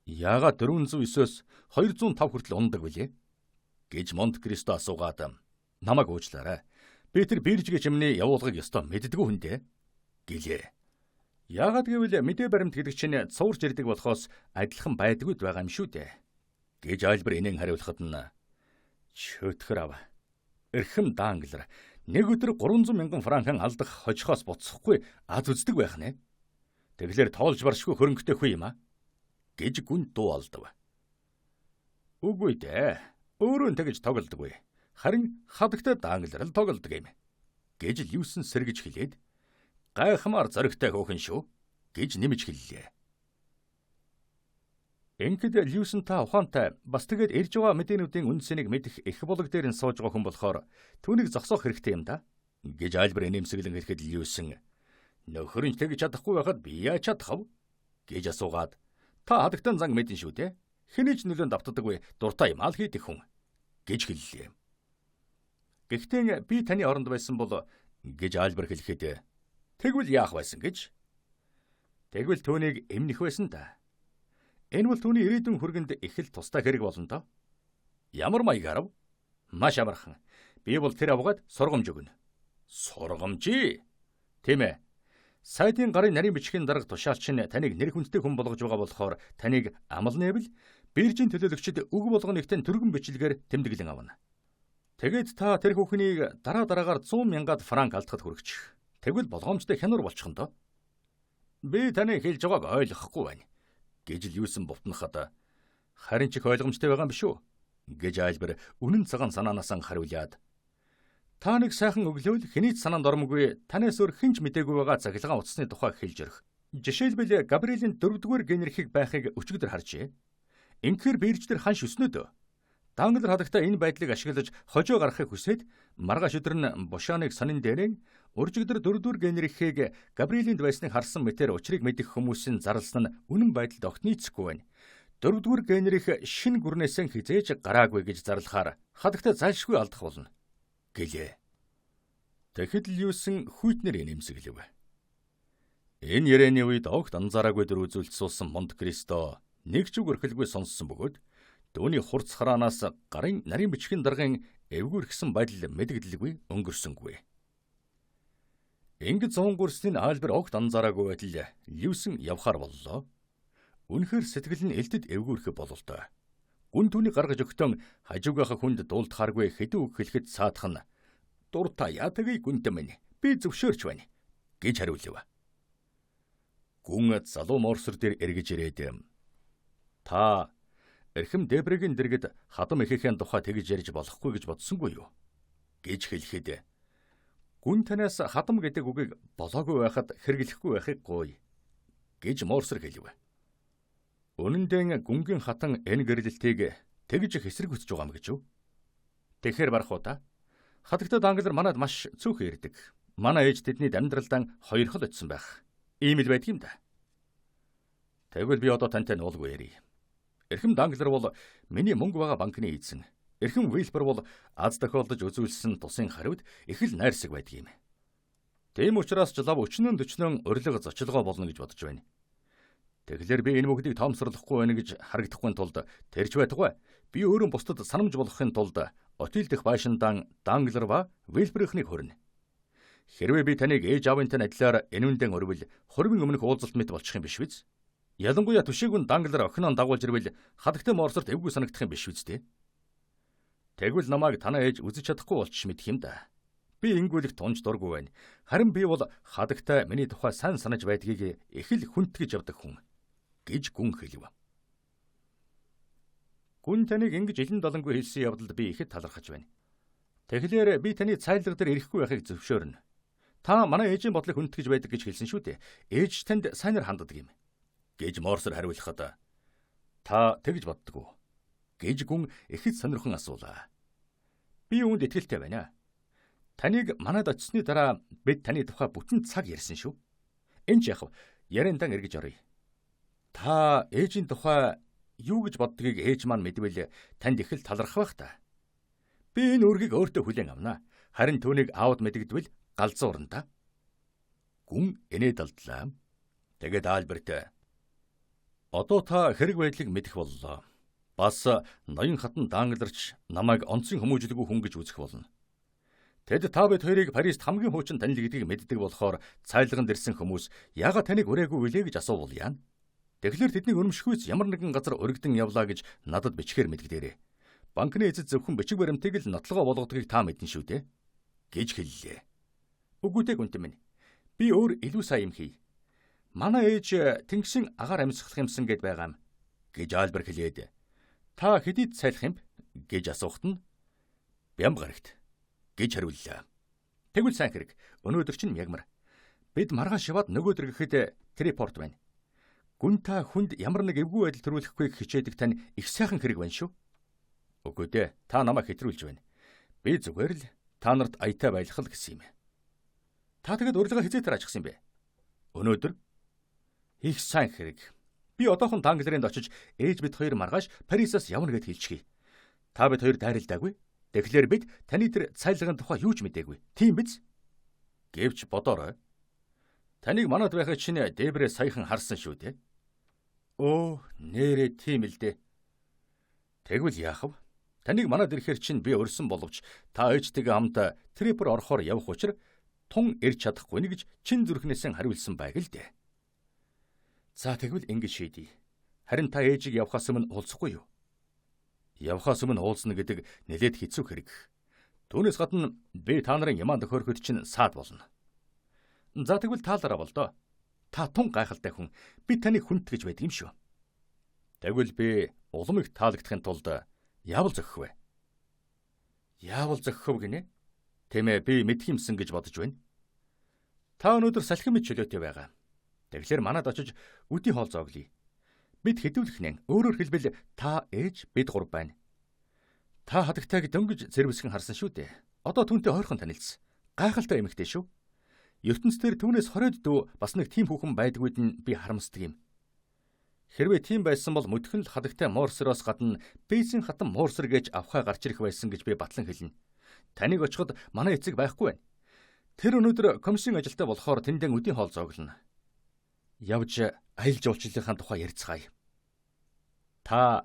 Яагаад 409-өөс 205 хүртэл ундаг вүлээ?" гэж Монт Кристо асуугаад "Намайг уучлаарай. Би тэр бирж гэж юмны явуулгыг ёстой мэддэггүй хүн дээ" гэлээ. "Яагаад гэвэл мэдээ баримт гэдэг чинь цуурч ирдэг болохоос адилхан байдаггүй байгаа юм шүү дээ" гэж Альбер энэн хариулахад нь чөтгөр ав. Эрхэм Данглер нэг өдөр 300 мянган франкан алдах хожихоос буцахгүй аз үздэг байх нэ. Тэгэлэр тоолж баршгүй хөрөнгөтэй хүү юм а" гэж гүн дуу алдав. "Үгүй дээ. Өөрөө нь тэгж тоглодоггүй. Харин хадагтай Данглер л тоглодог юм" гэж Льюисэн сэргэж хэлээд "Гайхмаар зоригтой хөөхөн шүү" гэж нэмж хэллээ. Ингээд Льюисэн та ухаантай бас тэгээд ирж байгаа мэдээнүүдийн үн цэнийг мэдэх их булаг дээр нь сууж байгаа хүн болохоор түүнийг зогсоох хэрэгтэй юм да" гэж Альбер инээмсэглэн хэлэхэд Льюисэн "Нөхөр нь тэгж чадахгүй байхад би яаж чадах вэ?" гэж асуугаад "Та хадагтан зан мэдэн шүү дээ. Хэний ч нөлөөнд автдаггүй дуртай юм ал хийдэг хүн" гэж хэллээ. "Гэхдээ би таны оронд байсан бол" гэж Альбер хэлэхэд "Тэгвэл яах байсан гэж?" "Тэгвэл түүнийг эмнэх байсан да. Энэ бол түүний ирээдүйн хүргэнд их л тустай хэрэг болно доо." "Ямар маягаар вэ?" "Маш амархан. Би бол тэр авгаад сургамж өгнө." "Сургамжий?" "Тийм ээ. Сайдын гарын нарийн бичгийн дарга тушаалч нь таныг нэр хүндтэй хүн болгож байгаа болохоор таныг амал нээвэл биржийн төлөөлөгчд үг болгоногтэн түргэн бичлэгээр тэмдэглэн авна. Тэгээд та тэр хүүхнийг дараа дараагаар 100 мянгаад франк алдахад хүргэчих. Тэгвэл болгоомжтой хянуур болчих нь доо." "Би таны хэлж байгааг ойлгохгүй байна" гэж Льюисэн бутнахад "Харин ч их ойлгомжтой байгаа юм биш үү?" гэж Альбер үнэн цагаан санаанаасаа хариулаад "Та нэг сайхан өглөөл хэний ч санаанд оромгүй танаас өөр хэн ч мдээгүй байгаа цахилгаан утасны тухай хэлж өрөх. Жишээлбэл Габриэлийн 4-р Генрихийг байхыг өчигдөр харжээ. Инхээр бирж дээр ханш өснө дөө. Данглер хадагтаа энэ байдлыг ашиглаж хожоо гаргахыг хүсээд маргааш өдөр нь Бушаныг сонин дээрэн уржигдар 4-р Генрихийг Габриэлийн байсныг харсан мэтэр учрыг мэдэх хүмүүсийн зарласан нь үнэн байдалд огт нийцэхгүй байна. 4-р Генрих шин гүрнээсээ хизээж гараагүй гэж зарлахаар хадагтаа зайлшгүй алдах болно" гэлээ. Тэгэхэд Льюисэн хүйтнэр инээмсэглэв. Энэ ярианы үед огт анзаараагүй дөр үзүүлж суусан Монте Кристо нэг ч үг орхилгүй сонссон бөгөөд түүний хурц хараанаас гарын нарийн бичгийн даргын эвгүйрхсэн байдал мэдэгдэлгүй өнгөрсөнгүй. Ингэж зовон гүрсний Альбер огт анзаараагүй байтал Льюисэн явхаар боллоо. Үнэхээр сэтгэл нь элдэд эвгүйрхэх бололтой. Гүн түүний гаргаж өгтөн хажуугийнхаа хүнд дуулдахааргүй хэдэн үг хэлэхэд саадах нь "Дуртай яатагыг гүнтэн минь би зөвшөөрч байна" гэж хариулв. Гүн залуу морсор дээр эргэж ирээд "Та эрхэм Дебрэгийн дэргэд хадам эхийнхээ тухай тэгж ярьж болохгүй гэж бодсонгүй юу?" гэж хэлэхэд гүн танаас хадам гэдэг үгийг болоогүй байхад хэрэглэхгүй байхыг гуй гэж морсор хэлв. Үнэн дээр гүнгийн хатан энэ гэрлэлтийг тэгж их эсрэг хүсэж байгаа юм гэж юу? Тэгэхээр барах уу та? Хатагтай Данглер манад маш цөөхөн ирдэг. Манай ээж тэдний амьдралдаа хоёрхол очсон байх. Ийм л байдаг юм да. Тэгвэл би одоо тантай нуулгүй ярий. Эрхэм Данглер бол миний мөнгө байгаа банкны эзэн. Эрхэм Вилбер бол аз тохиолдож үзүүлсэн тусын хариуд их л найрсаг байдаг юм. Тийм учраас ч лав өчнөн төчнөн урилга зочилгоо болно гэж бодож байна. Тэгэхээр би энэ бүгдийг тоомсорлохгүй байна гэж харагдахгүй тулд тэрч байтугай. Би өөрөө бусдад санамж болгохын тулд Отил дэх байшиндаан Данглер ба Вилберийнхнийг хөрнө. Хэрвээ би таныг ээж аавынтай адилаар энүүндэн өрвөл хурмын өмнөх уулзалт мэт болчих юм биш биз? Ялангуяа түшээгүн Данглер охиноо дагуулж ирвэл хадагтай Морсорт эвгүй санагдах юм биш биз дээ? Тэгвэл намайг танай ээж үзэж чадахгүй болчих мэдх юм да. Би ингүүлэх тунж дургүй байна. Харин би бол хадагтай миний тухай сайн санаж байдгийг их л хүндэтгэж явдаг хүн гэж гүн хэлв. Гүн таныг ингэж илэн далангүй хэлсэн явдалд би ихэд талархаж байна. Тэгэхээр би таны цайлга дээр ирэхгүй байхыг зөвшөөрнө. Та манай ээжийн бодлыг хүндэтгэж байдаг гэж хэлсэн шүү дээ. Ээж танд сайнаар ханддаг юм гэж Морсор хариулахад та тэгж боддгоо гэж гүн ихэд сонирхон асуулаа. Би үүнд итгэлтэй байна. Таныг манад очсны дараа бид таны тухай бүтэн цаг ярьсан шүү. Энэ ч яхав яриандан эргэж оръё. Та ээжийн тухай юу гэж боддгийг ээж маань мэдвэл танд их л талархах байх та. Би энэ үүргийг өөртөө хүлээн авна. Харин түүнийг аавд мэдэгдвэл галзуурна та. Гүн инээд алдлаа. Тэгээд Альберт одоо та хэрэг байдлыг мэдэх боллоо. Бас ноён хатан Данглерч намайг онцгийн хүмүүжлгүй хүн гэж үзэх болно. Тэд та бид хоёрыг Парист хамгийн хуучин танил гэдгийг мэддэг болохоор цайлганд ирсэн хүмүүс яагаад таныг ураагүй вүлээ гэж асуувал яана. Тэгэхээр тэднийг өрөмшөхүйц ямар нэгэн газар уригдан явлаа гэж надад бичгээр мэдгдээрэй. Банкны эзэд зөвхөн бичиг баримтыг л нотлогоо болгодгийг та мэднэ шүү дээ гэж хэллээ. Үгүй дээ гүнтэн минь. Би өөр илүү сайн юм хий. Манай ээж тэнгисийн агаар амьсгалах юмсан гэд байгаа юм гэж Альбер хэлээд. Та хэдийд цайлах юм гэж асуухад нь Бямб гарагт гэж хариуллаа. Тэгвэл сайн хэрэг. Өнөөдөр чинь мягмар. Бид маргааш яваад нөгөөдөр гэхэд Трипорт байна. Гүн та хүнд ямар нэг эвгүй байдал төрүүлэхгүйг хичээдэг тань их сайхан хэрэг байна шүү. Үгүй дээ. Та намайг хэтрүүлж байна. Би зүгээр л та нарт аятай байлах л гэсэн юм. Та тэгэд урилга хизээ тэр ажихсан юм бэ? Өнөөдөр их сайн хэрэг. Би одоохон Данглерынд очиж ээж бид хоёр маргааш Парисаас явна гэд хэлчихье. Та бид хоёр дайралдаагүй. Тэгэхээр бид таны тэр цайлгын тухай юу ч мдээгүй. Тийм биз? Гэвч бодоорой. Таныг манад байхад чинь Дебрэ саяхан харсан шүү дээ. Өө, нэрээ тийм л дээ. Тэгвэл яах вэ? Таныг манад ирэхээр чинь би урьсан боловч та ээжтэйгээ хамт Трипер орохоор явах учир тун ирж чадахгүй нэ гэж чин зүрхнээсээ хариулсан байг л дээ. За тэгвэл ингэж шийдье. Харин та ээжийг явхаас өмнө уулзахгүй юу? Явхаас өмнө уулзна гэдэг нэлээд хэцүү хэрэг. Түүнээс гадна би та нарын ямаан тохиорход чинь саад болно. За тэгвэл таалаараа болдоо. Та тун гайхалтай хүн. Би таныг хүндэтгэж байдаг юм шүү. Тэгвэл би улам их таалагдахын тулд яавал зохих вэ? Яавал зохих вэ гинэ? Тийм ээ, би мэдх юмсан гэж бодож байна. Та өнөөдөр салхи мэт чөлөөтэй байгаа. Тэгэхээр манад очиж үдийн хоол зооглоё. Бид хэдүүлэх нэн. Өөрөөр хэлбэл та ээж бид гур байна. Та хадагтайг дөнгөж зэрвэсгэн харсан шүү дээ. Одоо түүнтэй ойрхон танилцсан. Гайхалтай эмэгтэй шүү. ертөнцийн түүнээс 20-од дүү бас нэг тийм хүүхэн байдгүйд нь би харамсдаг юм. Хэрвээ тийм байсан бол мөдхөн л хадагтай Морсероос гадна Бейсийн хатан Морсер гэж авхай гарч ирэх байсан гэж би батлан хэлнэ. Таныг очиход манай эцэг байхгүй байна. Тэр өнөөдөр комиссийн ажилтай болохоор тэндэн үдийн хоол зооглоно. Явж аялал жуулчлалынхаа тухай ярилцгаая. Та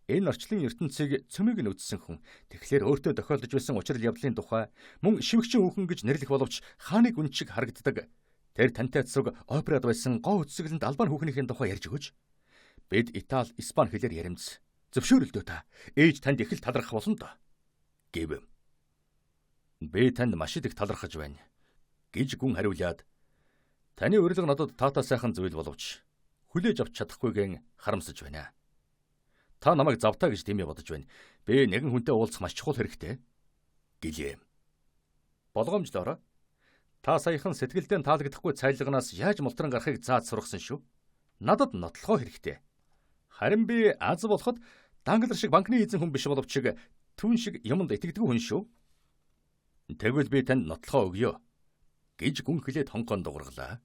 энэ орчлон ертөнцийг цөмийг нь үзсэн хүн. Тэгэхээр өөртөө тохиолдож байсан учрал явдлын тухай мөн шивгчин хүүхэн гэж нэрлэх боловч хааны гүн шиг харагддаг. Тэр тантай цуг операд байсан гоо үсгэлэнд албан хүүхнийхэн тухай ярьж өгөөч. Бид Итали, Испани хэлээр яримц. Зөвшөөрөлдөө та. Ээж танд их л талархах болно доо. Гэв. Би танд маш их талархаж байна гэж гүн хариулаад таны урилга надад таатай сайхан зүйл боловч хүлээж авч чадахгүйгэн харамсаж байна. Та намайг завтаа гэж дэмий бодож байна. Би нэгэн хүнтэй уулзах маш чухал хэрэгтэй гэлээ. Болгоомжлоорой. Та саяхан сэтгэлдээ таалагдахгүй цайлганаас яаж мултран гарахыг зааж сургасан шүү. Надад нотлохоо хэрэгтэй. Харин би аз болоход Данглер шиг банкны эзэн хүн биш боловч түн шиг юмд итгэдэггүй хүн шүү. Тэгвэл би танд нотлохоо өгье гэж гүн хэлээд хонкон дуургалаа.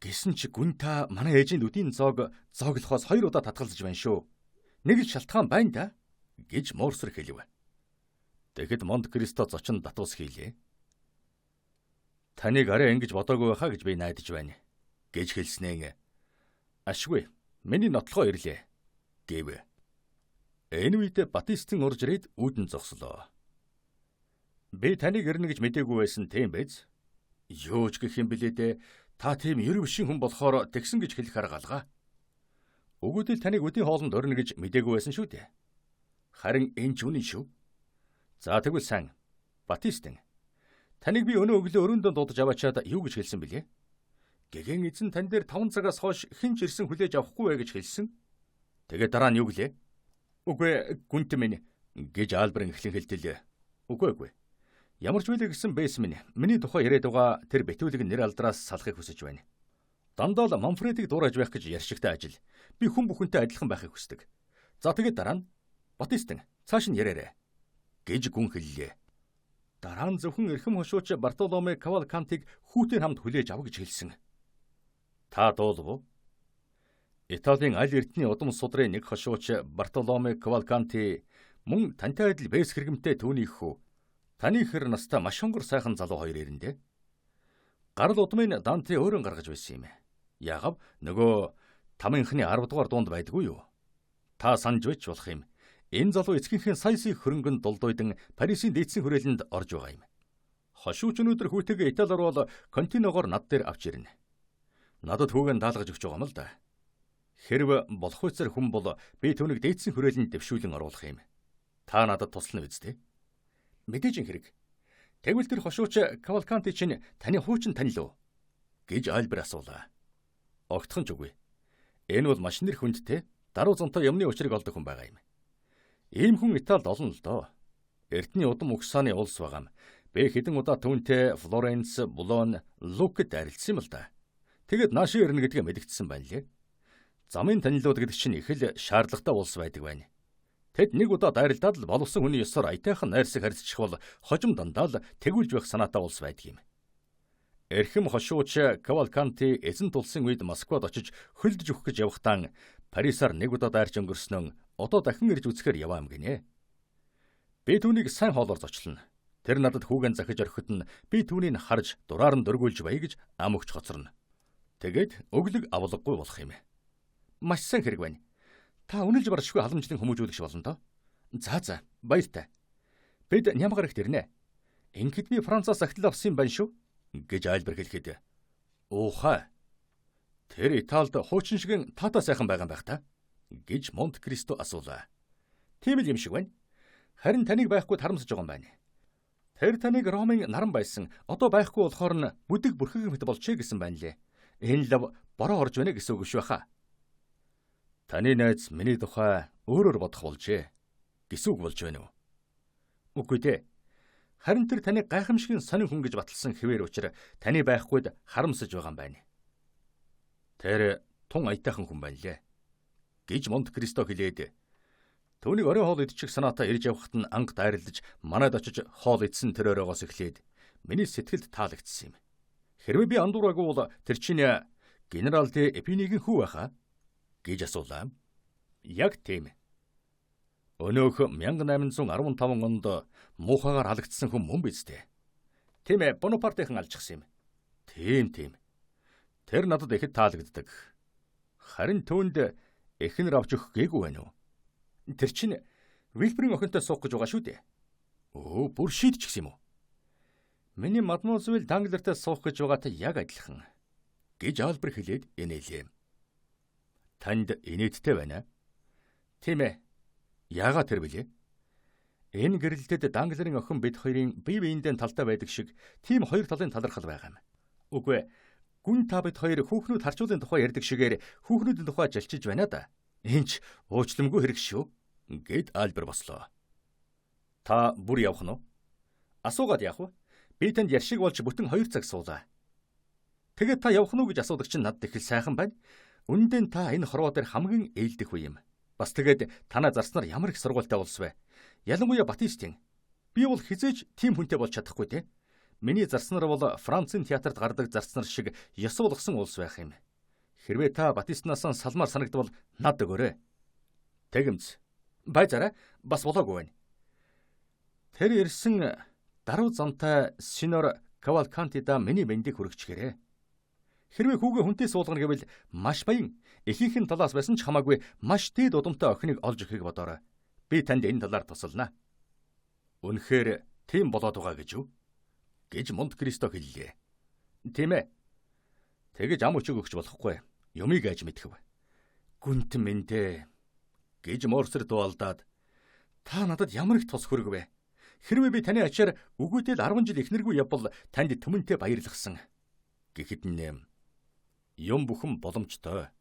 Гэсэн чи гүн та манай ээжийн нүдийн зоог зооглохоос 2 удаа татгалзаж байна шүү. Нэг л шалтгаан байна да гэж Морсер хэлв. Тэгэхэд Монт Кристо зочин татуус хийлээ. Таныг арай ингэж бодоогүй байхаа гэж би найдаж байна гэж хэлснээ. Ашгүй. Миний нотлохоо ирлээ гэв. Энэ үед Батистын урж ирээд үүдэн зогслоо. Би таныг ирнэ гэж мдээгүй байсан тийм биз? Юу ч гэх юм блээ дээ. Та тийм ер бишин хүн болохоор тэгсэн гэж хэлэх арга алгаа. Өгөөдөл таныг өдийн хоолнд орно гэж мдээгүй байсан шүү дээ. Харин энэ ч үнэн шүү. За тэгвэл сайн. Батистын. Таныг би өнөө өглөө өрөөндөө дуудаж аваачаад юу гэж хэлсэн бilé? Гэгэн эзэн тань дээр 5 цагаас хойш хэн ч ирсэн хүлээж авахгүй вэ гэж хэлсэн. Тэгээд дараа нь юу гэлээ? Үгүй гүнт минь гэж Альберн эхлэн хэлтэл. Үгүй үгүй. Ямар ч байлаа гэсэн бэс минь миний тухай яриад байгаа тэр битүүлэг нэр алдраас салахыг хүсэж байна. Дандаа л Манфредыг дуурайж байх гэж ярьшигтай ажил. Би хүн бүхэнтэй адилхан байхыг хүсдэг. За тэгээд дараа нь Батистын цааш нь яриарай гэж гүн хэллээ. Дараа нь зөвхөн эрхэм хошууч Бартоломе Кавалкантиг хүүтэй хамт хүлээж ав гэж хэлсэн. Та дуулав уу? Италийн аль эрдний удам судрын нэг хошууч Бартоломе Кавалканти мөн тантай адил бэс хэрэгмтэй түүний хүү. Таны хэр настай маш хонгор сайхан залуу хоёр ирэндээ. Гарал удмын Данте өөрөө гаргаж байсан юм. Ягав нөгөө тамынхны 10 дугаар дунд байдгүй юу? Та санаж байж болох юм. Энэ залуу эцгийнхээ сая сая хөрөнгөнд дулдуйдан Парисын дээдсийн хүрээлэнд орж байгаа юм. Хошууч өнөөдөр хүүтэйгээ Итали орвол континогоор над дээр авч ирнэ. Надад хүүгэн даалгаж өгч байгаа юм л да. Хэрв болох үцэр хүн бол би түүнийг дээдсийн хүрээлэнд дэвшүүлэн оруулах юм. Та надад туслана биз дээ? Мэдээж хэрэг. Тэгвэл тэр хошууч Кавалканти чинь таны хуучин танил уу? Гэж Альбер асуулаа. Огтхон ч үгүй. Энэ бол маш нэр хүндтэй даруй зонтой юмны учрыг олдог хүн байгаа юм. Ийм хүн Италид олон л доо. Эртний удам угсааны улс байгаа юм. Би хэдэн удаа түүнтэй Флоренц, Болон, Лукд арилцсан юм л да. Тэгэд наашин ирнэ гэдгээ мэдэгдсэн байна лээ. Замын танилуд гэдэг чинь их л шаардлагатай улс байдаг байна. Тэд нэг удаа дайралдаад л боловсон хүний ёсоор аятайхан найрсаг харьцчих бол хожим дандаа л тэгүүлж байх санаатай улс байдаг юм. Эрхэм хошууч Кавалканти эзэн тулсын үед Москвад очиж хөлдөж өгөх гэж явахдаа Парисаар нэг удаа дайрч өнгөрснөн одоо дахин ирж үзэхээр яваа юм гинэ. Би түүнийг сайн хоолоор зочлоно. Тэр надад хүүгэн захиж орхиход нь би түүнийг харж дураар нь дөргүүлж бай гэж ам өгч хоцорно. Тэгээд өглөг авлаггүй болох юм. Маш сайн хэрэг байна. Та үнэлж баршгүй халамжлан хүмүүжүүлэгч болно доо. За за, баяртай. Бид Нямгаар ихт ирнэ. Ингээд би Францаас ахтал авсан юм байна шүү гэж Альбер хэлэхэд. Уухай. Тэр Италид хуучин шигэн таатай сайхан байгаа юм байх та гэж Монт Кристо асуулаа. Тийм л юм шиг байна. Харин таныг байхгүй харамсаж байгаа юм байна. Тэр таныг Ромын наран байсан. Одоо байхгүй болохоор нь бүдэг бүрхэг мэт болчихъя гэсэн байна лээ. Энэ лав бороо орж байна гэсэн үг биш байхаа. Таны найз миний тухай өөрөөр бодох болжээ гэсэн үг болж байна уу? Үгүй дээ. Харин тэр таныг гайхамшигын сонин хүн гэж баталсан хэвээр учир таны байхгүйд харамсаж байгаа юм байна. Тэр тун аятайхан хүн байна лээ гэж Монт Кристо хэлээд түүнийг орой хоол идчих санаатай ирж явхад нь анх дайрлаж манад очиж хоол идсэн тэр оройгоос эхлээд миний сэтгэлд таалагдсан юм. Хэрвээ би андуураагүй бол тэр чинь генерал Де Эпинигийн хүү байхаа гэж асуулаа. Яг тийм. Өнөөх 1815 онд муухайгаар халагдсан хүн мөн биз дээ. Тийм ээ, Бонапартынхан алжчихсан юм. Тийм тийм. Тэр надад ихэд таалагддаг. Харин түүнд эхнэр авч өгөх гээгүй байна уу? Тэр чинь Вилберийн охинтой суух гэж байгаа шүү дээ. Өө, бүр шийдчихсэн юм уу? Миний мадмуазел Данглертэй суух гэж байгаатай яг адилхан гэж Альбер хэлээд инээлээ. Танд инээдтэй байна? Тийм ээ. Яагаад тэр билээ? Энэ гэрэлтэд Данглерийн охин бид хоёрын бие биендээ талтай байдаг шиг тийм хоёр талын талархал байгаа юм. Үгүй ээ. Гүн та бид хоёр хүүхнүүд харчуулын тухай ярьдаг шигээр хүүхнүүдийн тухай жалчиж байна да. Энэ ч уучламгүй хэрэг шүү гэд Альбер бослоо. Та бүр явах нь уу? Асуугаад яах вэ? Би танд ярьшиг болж бүтэн 2 цаг суулаа. Тэгээд та явах нь уу гэж асуудаг чинь надад их л сайхан байна. Үнэндээ та энэ хорвоо дээр хамгийн ээлдэх үе юм. Бас тэгээд танаа зарснаар ямар их сургуультай улс вэ? Ялангуяа Батистин. Би бол хизээж тийм хүнтэй болж чадахгүй те. Миний зарснаар бол Францын театрт гардаг зарснаар шиг ёс болгосон улс байх юм. Хэрвээ та Батистнаас салмаар санагдвал над өгөөрэй. Тэгэмц. Бай зараа бас болоогүй байна. Тэр ирсэн даруй зантай Синор Кавалкантида миний мэндийг хүргэчихээрэй. Хэрвээ хүүгээ хүнтэй суулгана гэвэл маш баян эхийнх нь талаас байсан ч хамаагүй маш дээд удамтай охиныг олж өгөхийг бодоорой. Би танд энэ талаар тусална. Үнэхээр тийм болоод байгаа гэж юу? Гэж Монт Кристо хэллээ. Тийм ээ. Тэгэж ам өчөг өгч болохгүй. Юмыг аж мэдхэв. Гүнтэн минь дээ гэж Морсер дуалдаад та надад ямар их тус хөрөг вэ? Хэрвээ би таны ачаар өгөөдөл 10 жил эхнэргүй явбал танд төмөнтэй баярлахсан. Гэхэд нэм юм бүхэн боломжтой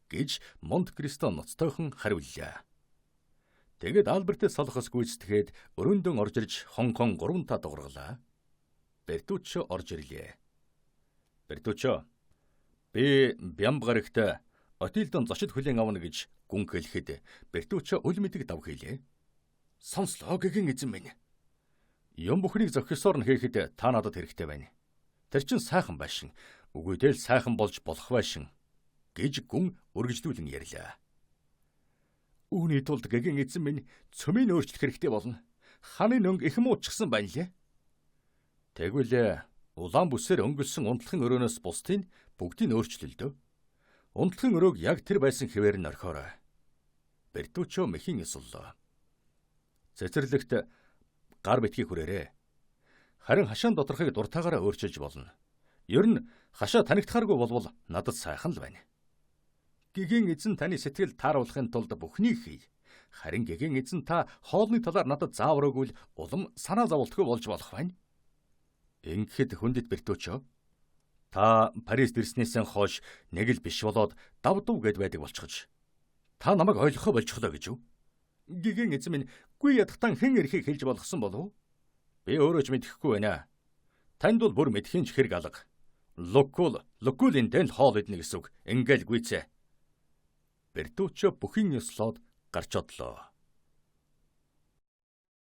гэж Монт Кристо ноцтойхон хариуллаа. Тэгээд Альбертээс солохос гүйцэтгээд өрөөндөн орж ирж Хонконг 3 та дуургалаа. Бертуччо орж ирлээ. Бертуччо, би Бямб гарагт Отилдон зочид хүлээн авна гэж гүн хэлэхэд Бертуччо үл мэдэг дав хийлээ. Сонслоо гэгэн эзэн минь. Юм бүхнийг зохисоор нь хийхэд та надад хэрэгтэй байна. Тэр чинь сайхан байшин, үгүйдэл сайхан болж болох байшин гэж гүн үргэлжлүүлэн ярьлаа. Үүний тулд гэгэн эзэн минь цөмийг өөрчлөх хэрэгтэй болно. Ханы нөнгө их муучсан байна лээ. Тэгвэл улаан бүсээр өнгөлсөн унтлахын өрөөнөөс бусдыг бүгдийг өөрчлөлдөө. Унтлахын өрөөг яг тэр байсан хэвээр нь орхиорой. Бертуччо мэхийн ёсоллоо. Цэцэрлэгт гар битгий хүрээрээ. Харин хашаан доторхыг дуртаагаараа өөрчилж болно. Ер нь хашаа танигдахааргүй болвол надад сайхан л байна. Гэгээн эзэн таны сэтгэл тааруулахын тулд бүхнийг хий. Харин гэгээн эзэн та хоолны талаар надад заавар өгвөл улам санаа зоволтгүй болж болох байна. Ингэхэд хүндэт Бертуччо та Парист ирснээсээ хойш нэг л биш болоод дав дув гэд байдаг болчихож. Та намайг ойлгохоо болчихлоо гэж юу? Гэгээн эзэн минь гүй ядахтан хэн эрхийг хэлж болгосон болов? Би өөрөө ч мэдэхгүй байна. Танд бол бүр мэдэхийн ч хэрэг алга. Лукул, Лукул эндэн л хоол иднэ гэсэн үг. Ингээл гүйцээ. Бертуччо бүхэн ёслоод гарч одлоо.